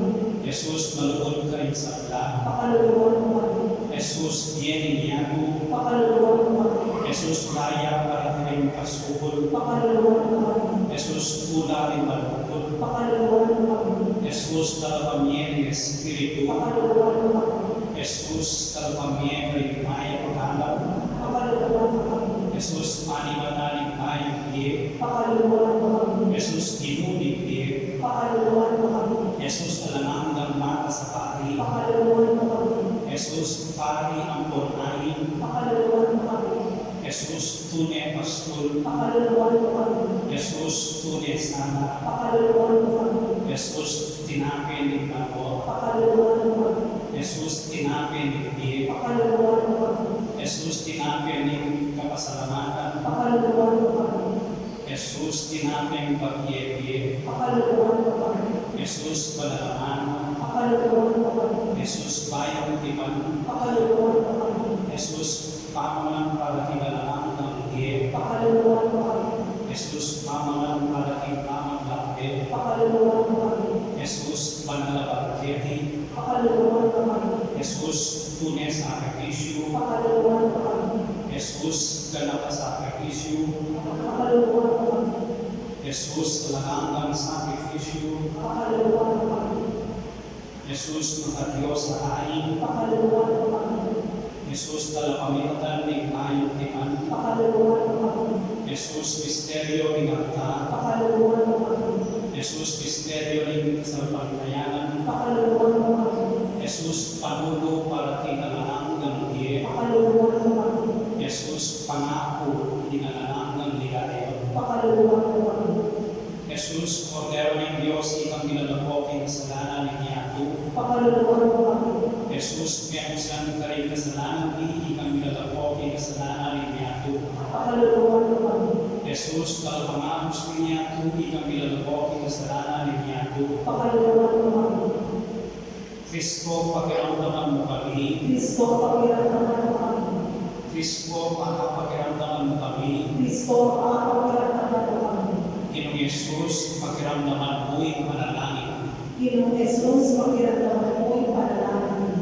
Jesus, malugud ka king sabla. Pakaluluan mu kami. Jesus, bie ning yatu. Pakaluluan mu kami. Jesus, daya para king kasukul. Pakaluluan mu kami. Jesus, tula ning malugud. Pakaluluan mu kami. Jesus, talapamie ning Espiritu. Pakaluluan mu kami. Jesus, talapamie ning mayap a kalam. Pakaluluan mu kami. Jesus, panibatan ning mayap a bie. Pakaluluan mu kami. Jesus, Ginu ning bie. Pakaluluan mu kami. Jesus, alang anggang matas a pari. Pakaluluan mu kami. Jesus, Pari ampon angin. Pakaluluan mu kami. Jesus, tune pastul. Pakaluluan mu kami. Jesus, tune sala. Pakaluluan mu kami. Jesus, tinape ning banua. Pakaluluan mu kami. Jesus, tinape ning bie. Pakaluluan mu kami. Jesus, tinape ning kapasalamatan. Pakaluluan mu kami. Jesus, tinapeng pagbie-bie. Pakaluluan mu kami. Jesus, banal a manu. Pakaluluan mu kami. Jesus, bayung tipan. Pakaluluan mu kami. Jesus, pamangan para king alang anggang bie. Pakaluluan mu kami. Jesus, pamangan para king pamaglabe. Pakaluluan mu kami. Jesus, banal a banggeti. Pakaluluan mu kami. Jesus, tune sakrifisyu. Pakaluluan mu kami. Jesus, ganap a sakrifisyu. Pakaluluan mu kami. Jesus, alang anggang sakrifisyu. Pakaluluan mu kami. Jesus, maka Dios a Ibpa. Pakaluluan mu kami. Jesus, talapamilatan ning mayap a tipan. Pakaluluan mu kami. Jesus, misteryu ning altar. Pakaluluan mu kami. Jesus, misteryu ning kasalpantayanan. Pakaluluan mu kami. Jesus, panulu para king alang anggang bie. Pakaluluan mu kami. Jesus, pangaku ning alang anggang ligaya. Pakaluluan mu kami. Jesus, Kordero ning Dios, ikang milalapo king kasalanan ning yatu. Pakaluluan mu kami. Jesus, memusan karing kasalanan mi, ikang milalapo king kasalanan ning yatu. Pakaluluan mu kami. Jesus, talapangabus ning yatu, ikang milalapo king kasalanan ning yatu. Pakaluluan mu kami. Kristo, pakiramdaman mu kami. Kristo, pakiramdaman mu kami. Kristo, pakiramdaman mu kami. Kristo, pakiramdaman mu kami. Ginung Jesus, pakiramdaman mu ing panalangin. Ginung Jesus, pakiramdaman mu ing panalangin.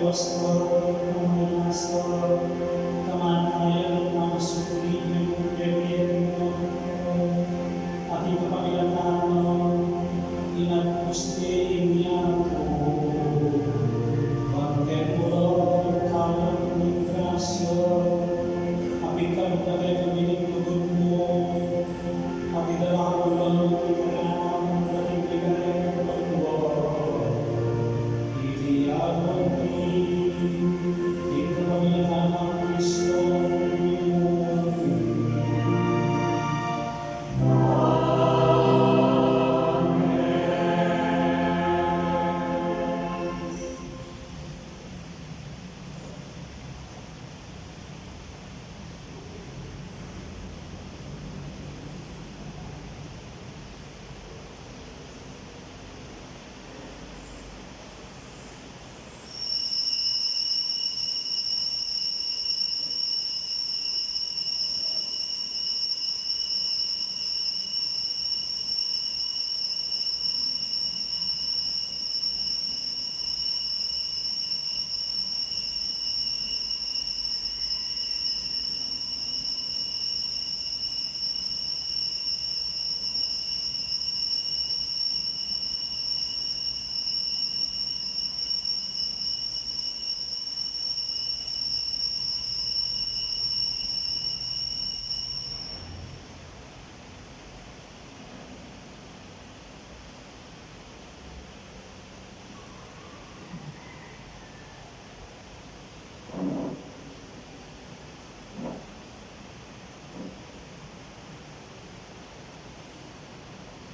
Pastor, kamanasa, kamatayan, mga suli, at ikapangyarihan mo, inagpus te ing yatu. Pagtempulo, kaya't ning grasya, apikal na kekami ning lugud mu, at idala mu kami king kekang ligaya ning banua. Iti aduan mi, king kapamilatan nang Kristo, Ginu mi.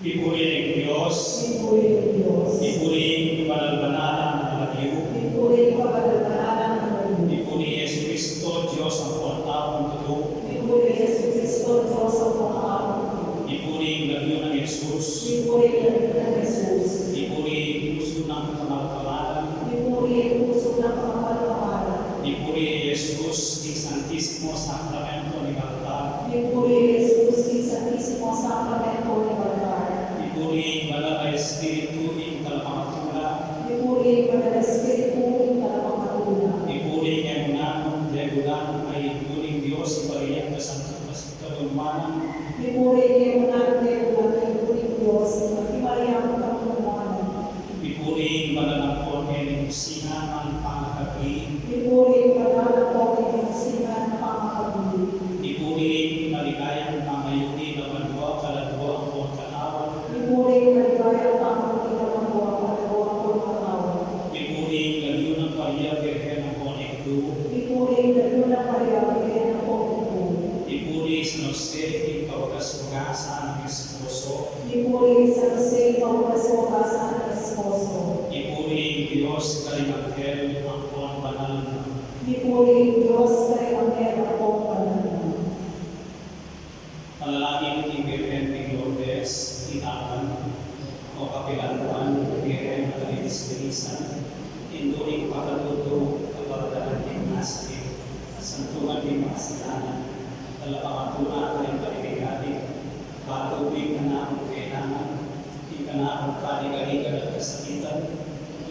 Ipuri ing Dios. Ipuri ing Dios. Ipuri ing kabanal-banalan a lagyu. Ipuri ing kabanal-banalan a lagyu. Ipuri i Jesucristo, Dios ampon taung tutu. Ipuri i Jesucristo, Dios ampon taung tutu. Ipuri ing lagyu nang Jesus. Ipuri ing lagyu nang Jesus. Ipuri ing pusu nang kamal-kamalan. Ipuri ing pusu nang kamal-kamalan. Ipuri i Jesus king Santisimo Sakramento ning altar. Ipuri i Jesus king Santisimo Sakramento ning altar. Ipuri ing Banal a Espiritu ing talapangatula. Ipuri ing Banal a Espiritu ing talapangatula. Ipuri ing e mu nanu, e mu nanu, a Ibpun ning Dios, ing Mariang kasantu, kasantu ning Nuan. Ipuri ing e mu nanu, e mu nanu, a Ibpun ning Dios, ing Mariang kasantu ning Nuan. Ipuri ing banal ampon e ning musinan a pangakabli. Ipuri ing banal ampon e ning musinan a pangakabli. Ipuri ing maligayang pangayuli laman dua, kaladua ampon katawan. Ipuri ing maligayang pangayuli laman dua, kaladua ampon katawan. Ipuri ing lagyu nang Maria Birhen ampon Indu. Ipuri ing lagyu nang Maria Birhen ampon Indu. Ipuri i San Jose ing kawagas-wagasan nang esposo. Ipuri i San Jose ing kawagas-wagasan nang esposo. Ipuri ing Dios karing anghel ampon banal na. Ipuri ing Dios karing anghel ampon banal na. Panalangin king Birhen ning Lourdes, ing alang, o kapilan Juan, Birhen a kaligis-ligisan, Indu ning pakadutu, kapardanan ning masakit, santungan ning makasalanan, talapangatula karing kaligayan, balu ing kanaku kailangan, ing kanaku kaligaligan at kasakitan,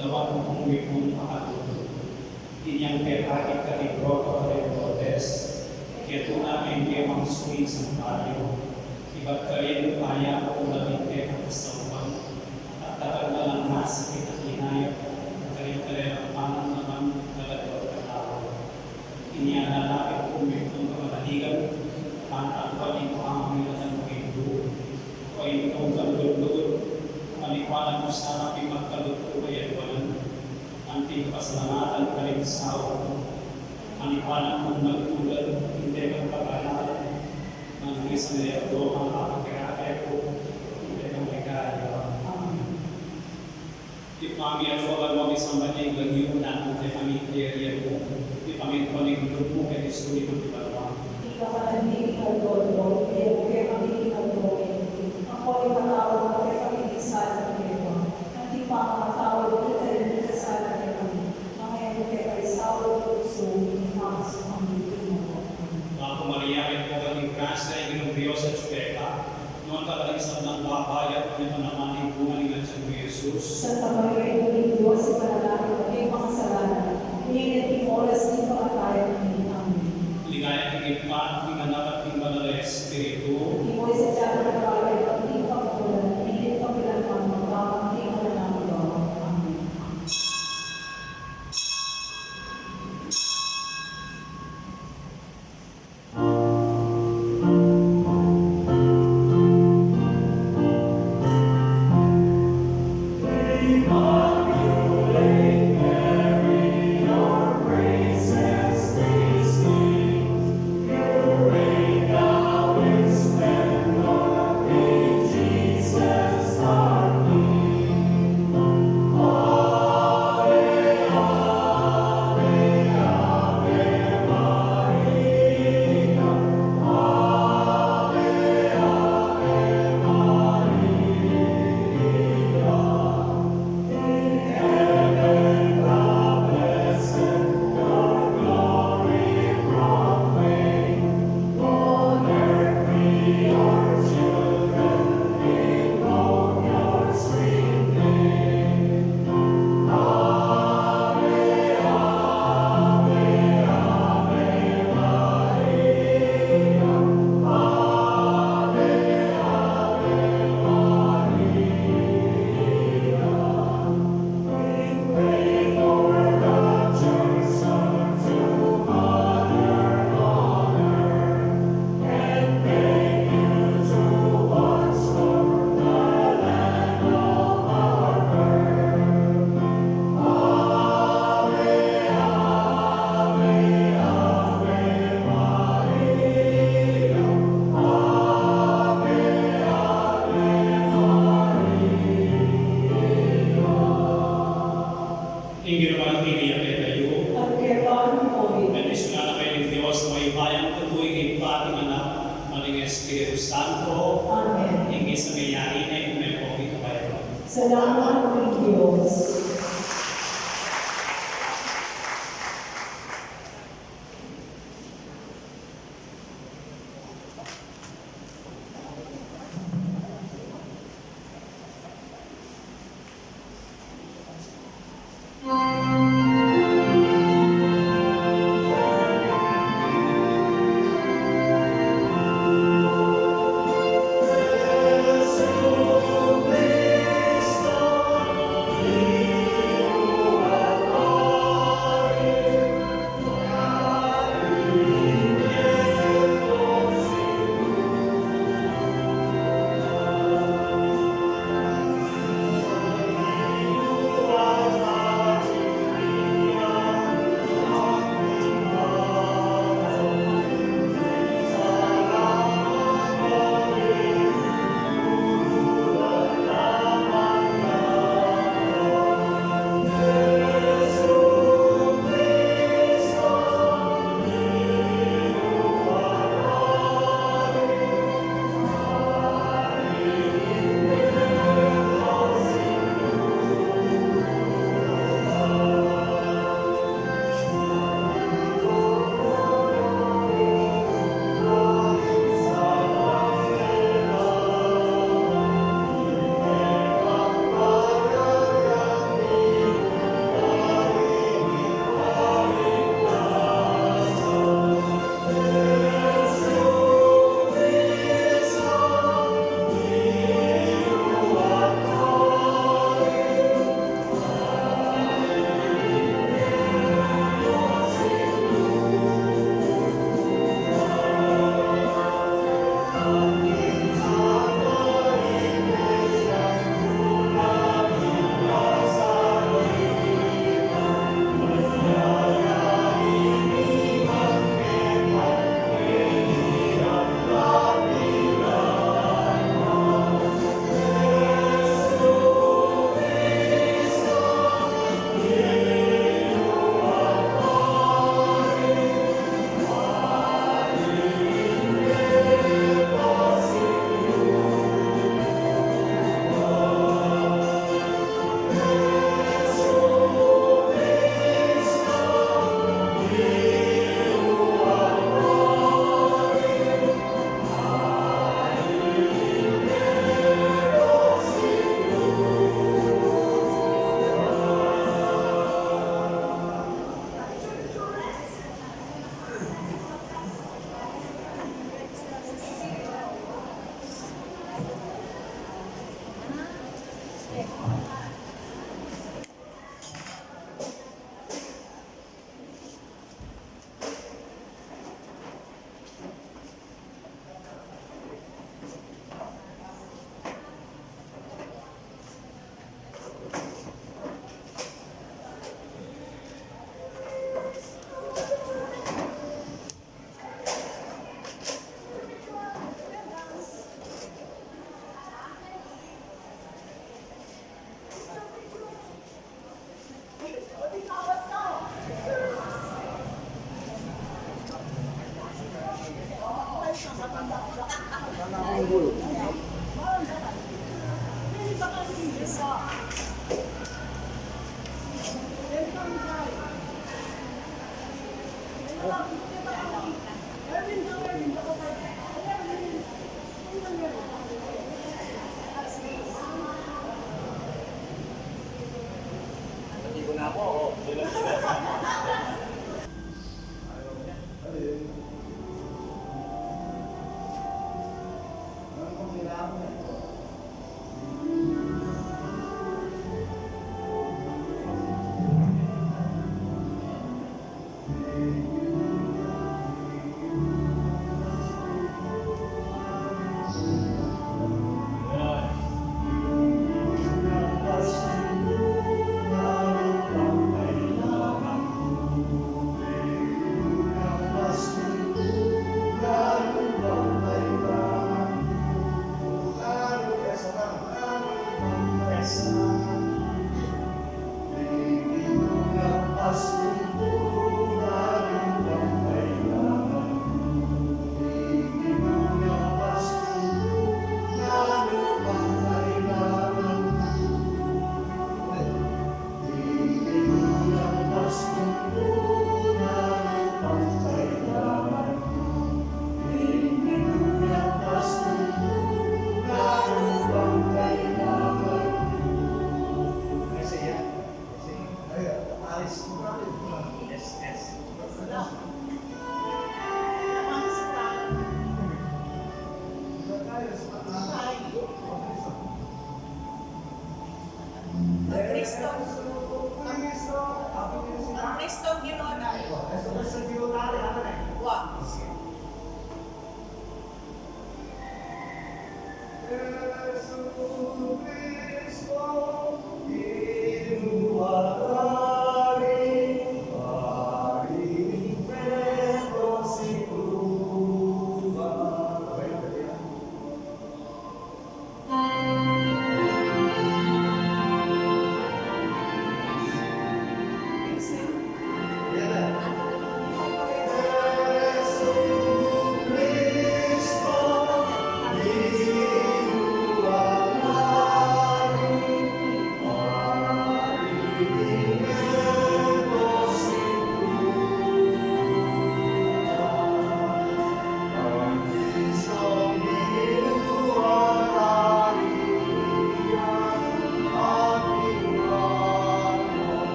lawan mu kung mipun pakadutu. Inyang pepakit karing ropa karing Lourdes, ketuna ing kemang suling sampalyu, ibat karin payapan mu la ing kekang kasaupan, at dakal na lang masakit a kinayap, karing kalelang panamdaman, kaladua at katawan. Inya na la ing kung mipun kapanaligan, pantang pa ing pamamilatan mu Indu, o ing kung kalugud-lugud, panipanan mu sana king magkalutu a yaduanan. Anting kapasalamatan karing sawa mu, manipanan mung magtulad, ing kekang kabanalan, nang misan a yatu, ang kapakirake ku, ing kekang ligaya. Amen. Ibpa mi atsu ka banua, misamban ya ing lagyu mu, datang kekami ing kayarian mu, mipamintuan ing lub mu keti sulip anti banua. Ing kakanan mi king aldo-aldo ibie mu kekami king aldo-aldo, ampon ipatawad mu kekami ing sala mi keka, anti ing pamamatawad mi karing mikasala kekami. Manga e mu ke paisaul king tuksu, nune pakabus mu kami king marok. Bapu Maria, mitmu ka king grasya, ing Ginung Dios atsu keka. Nuan ka karing sablang babai, at nuan ya naman ing bunga ning atian mu, i Jesus. Santa Maria, Indu ning Dios, ipanalangin mu kaming makasalanan, ngeni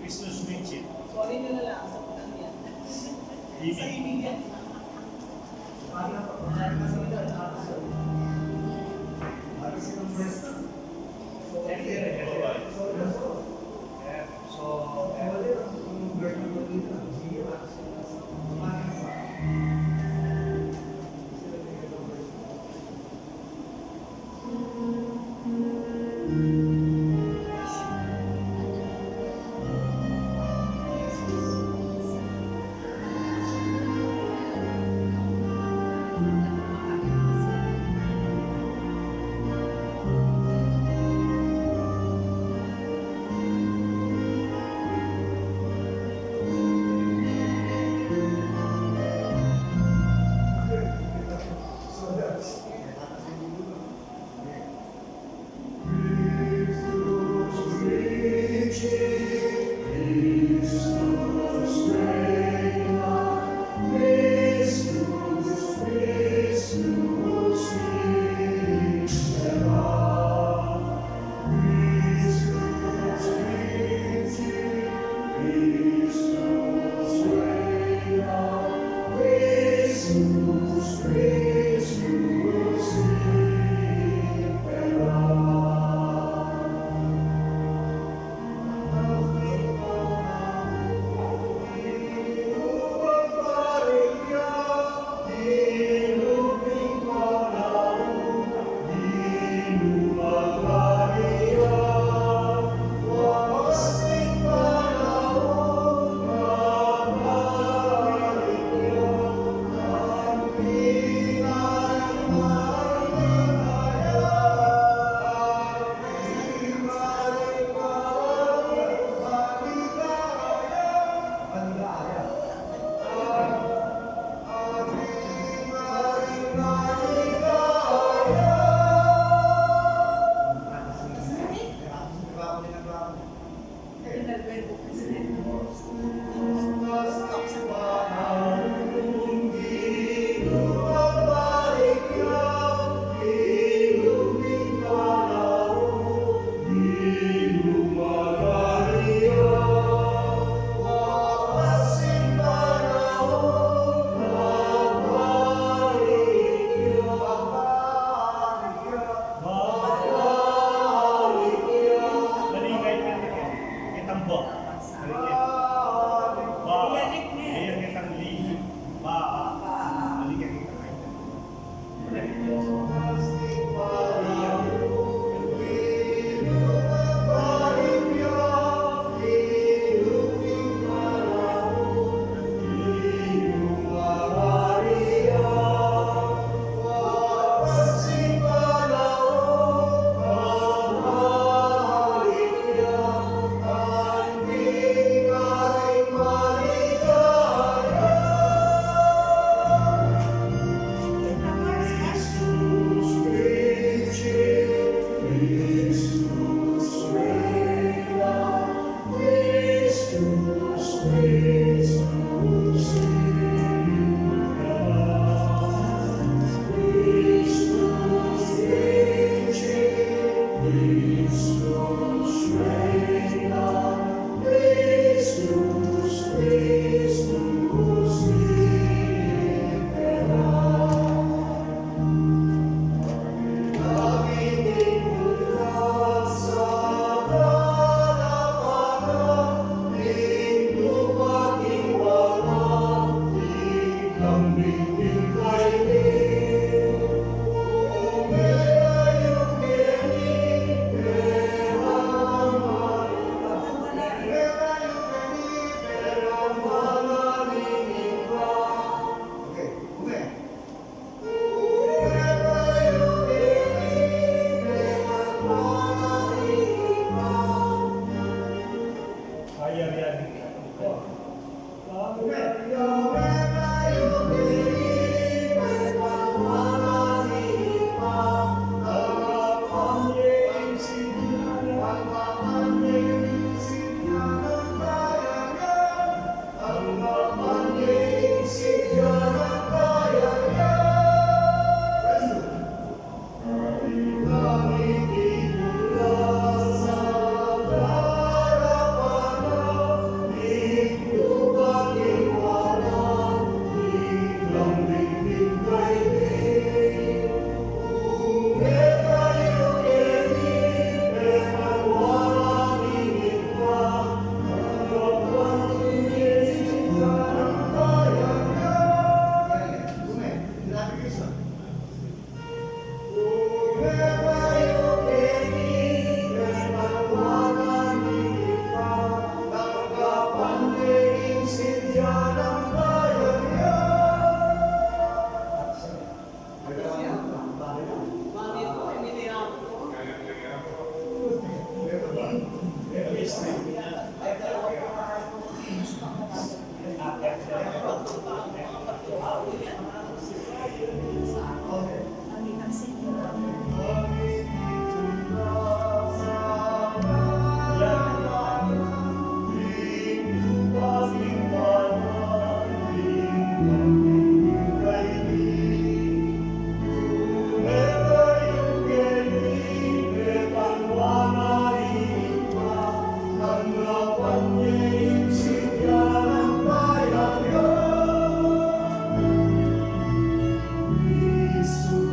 Christmas Richie. Amen.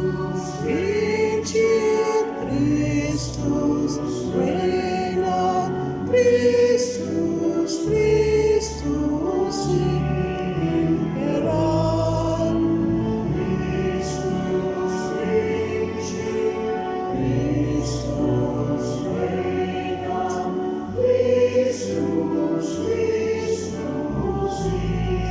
Christus vincit, Christus reignat, Christus, Christus imperat. Christus vincit, Christus reignat, Christus, Christus imperat.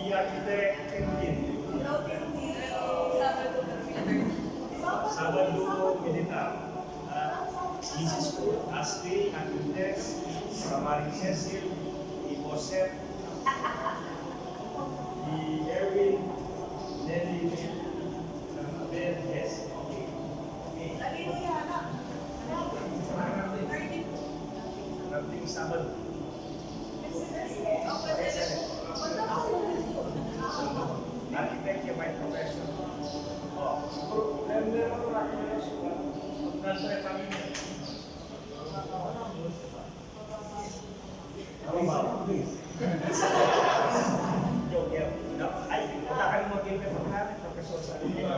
Iya kite Tintin. Sabado Militar. Ah, misis ku, Ashley, Akintes, Kamaring Cecil, i Joseph, i Erwin, Nelly, Abel, yes, okay. Okay. Hallelujah, anak. Anak, thirty-two. Thirty-two Sabado. Architect by profession. Oh, siguro, member ako ng architect. Nasa pamilya. Ano ba? Joke yan. No? Ay, wala ka nang mag-invent ng gamit, Professor, sabi niya.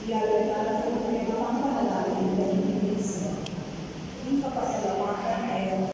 Iya, iya, para sa kanya, mapagpakalalo.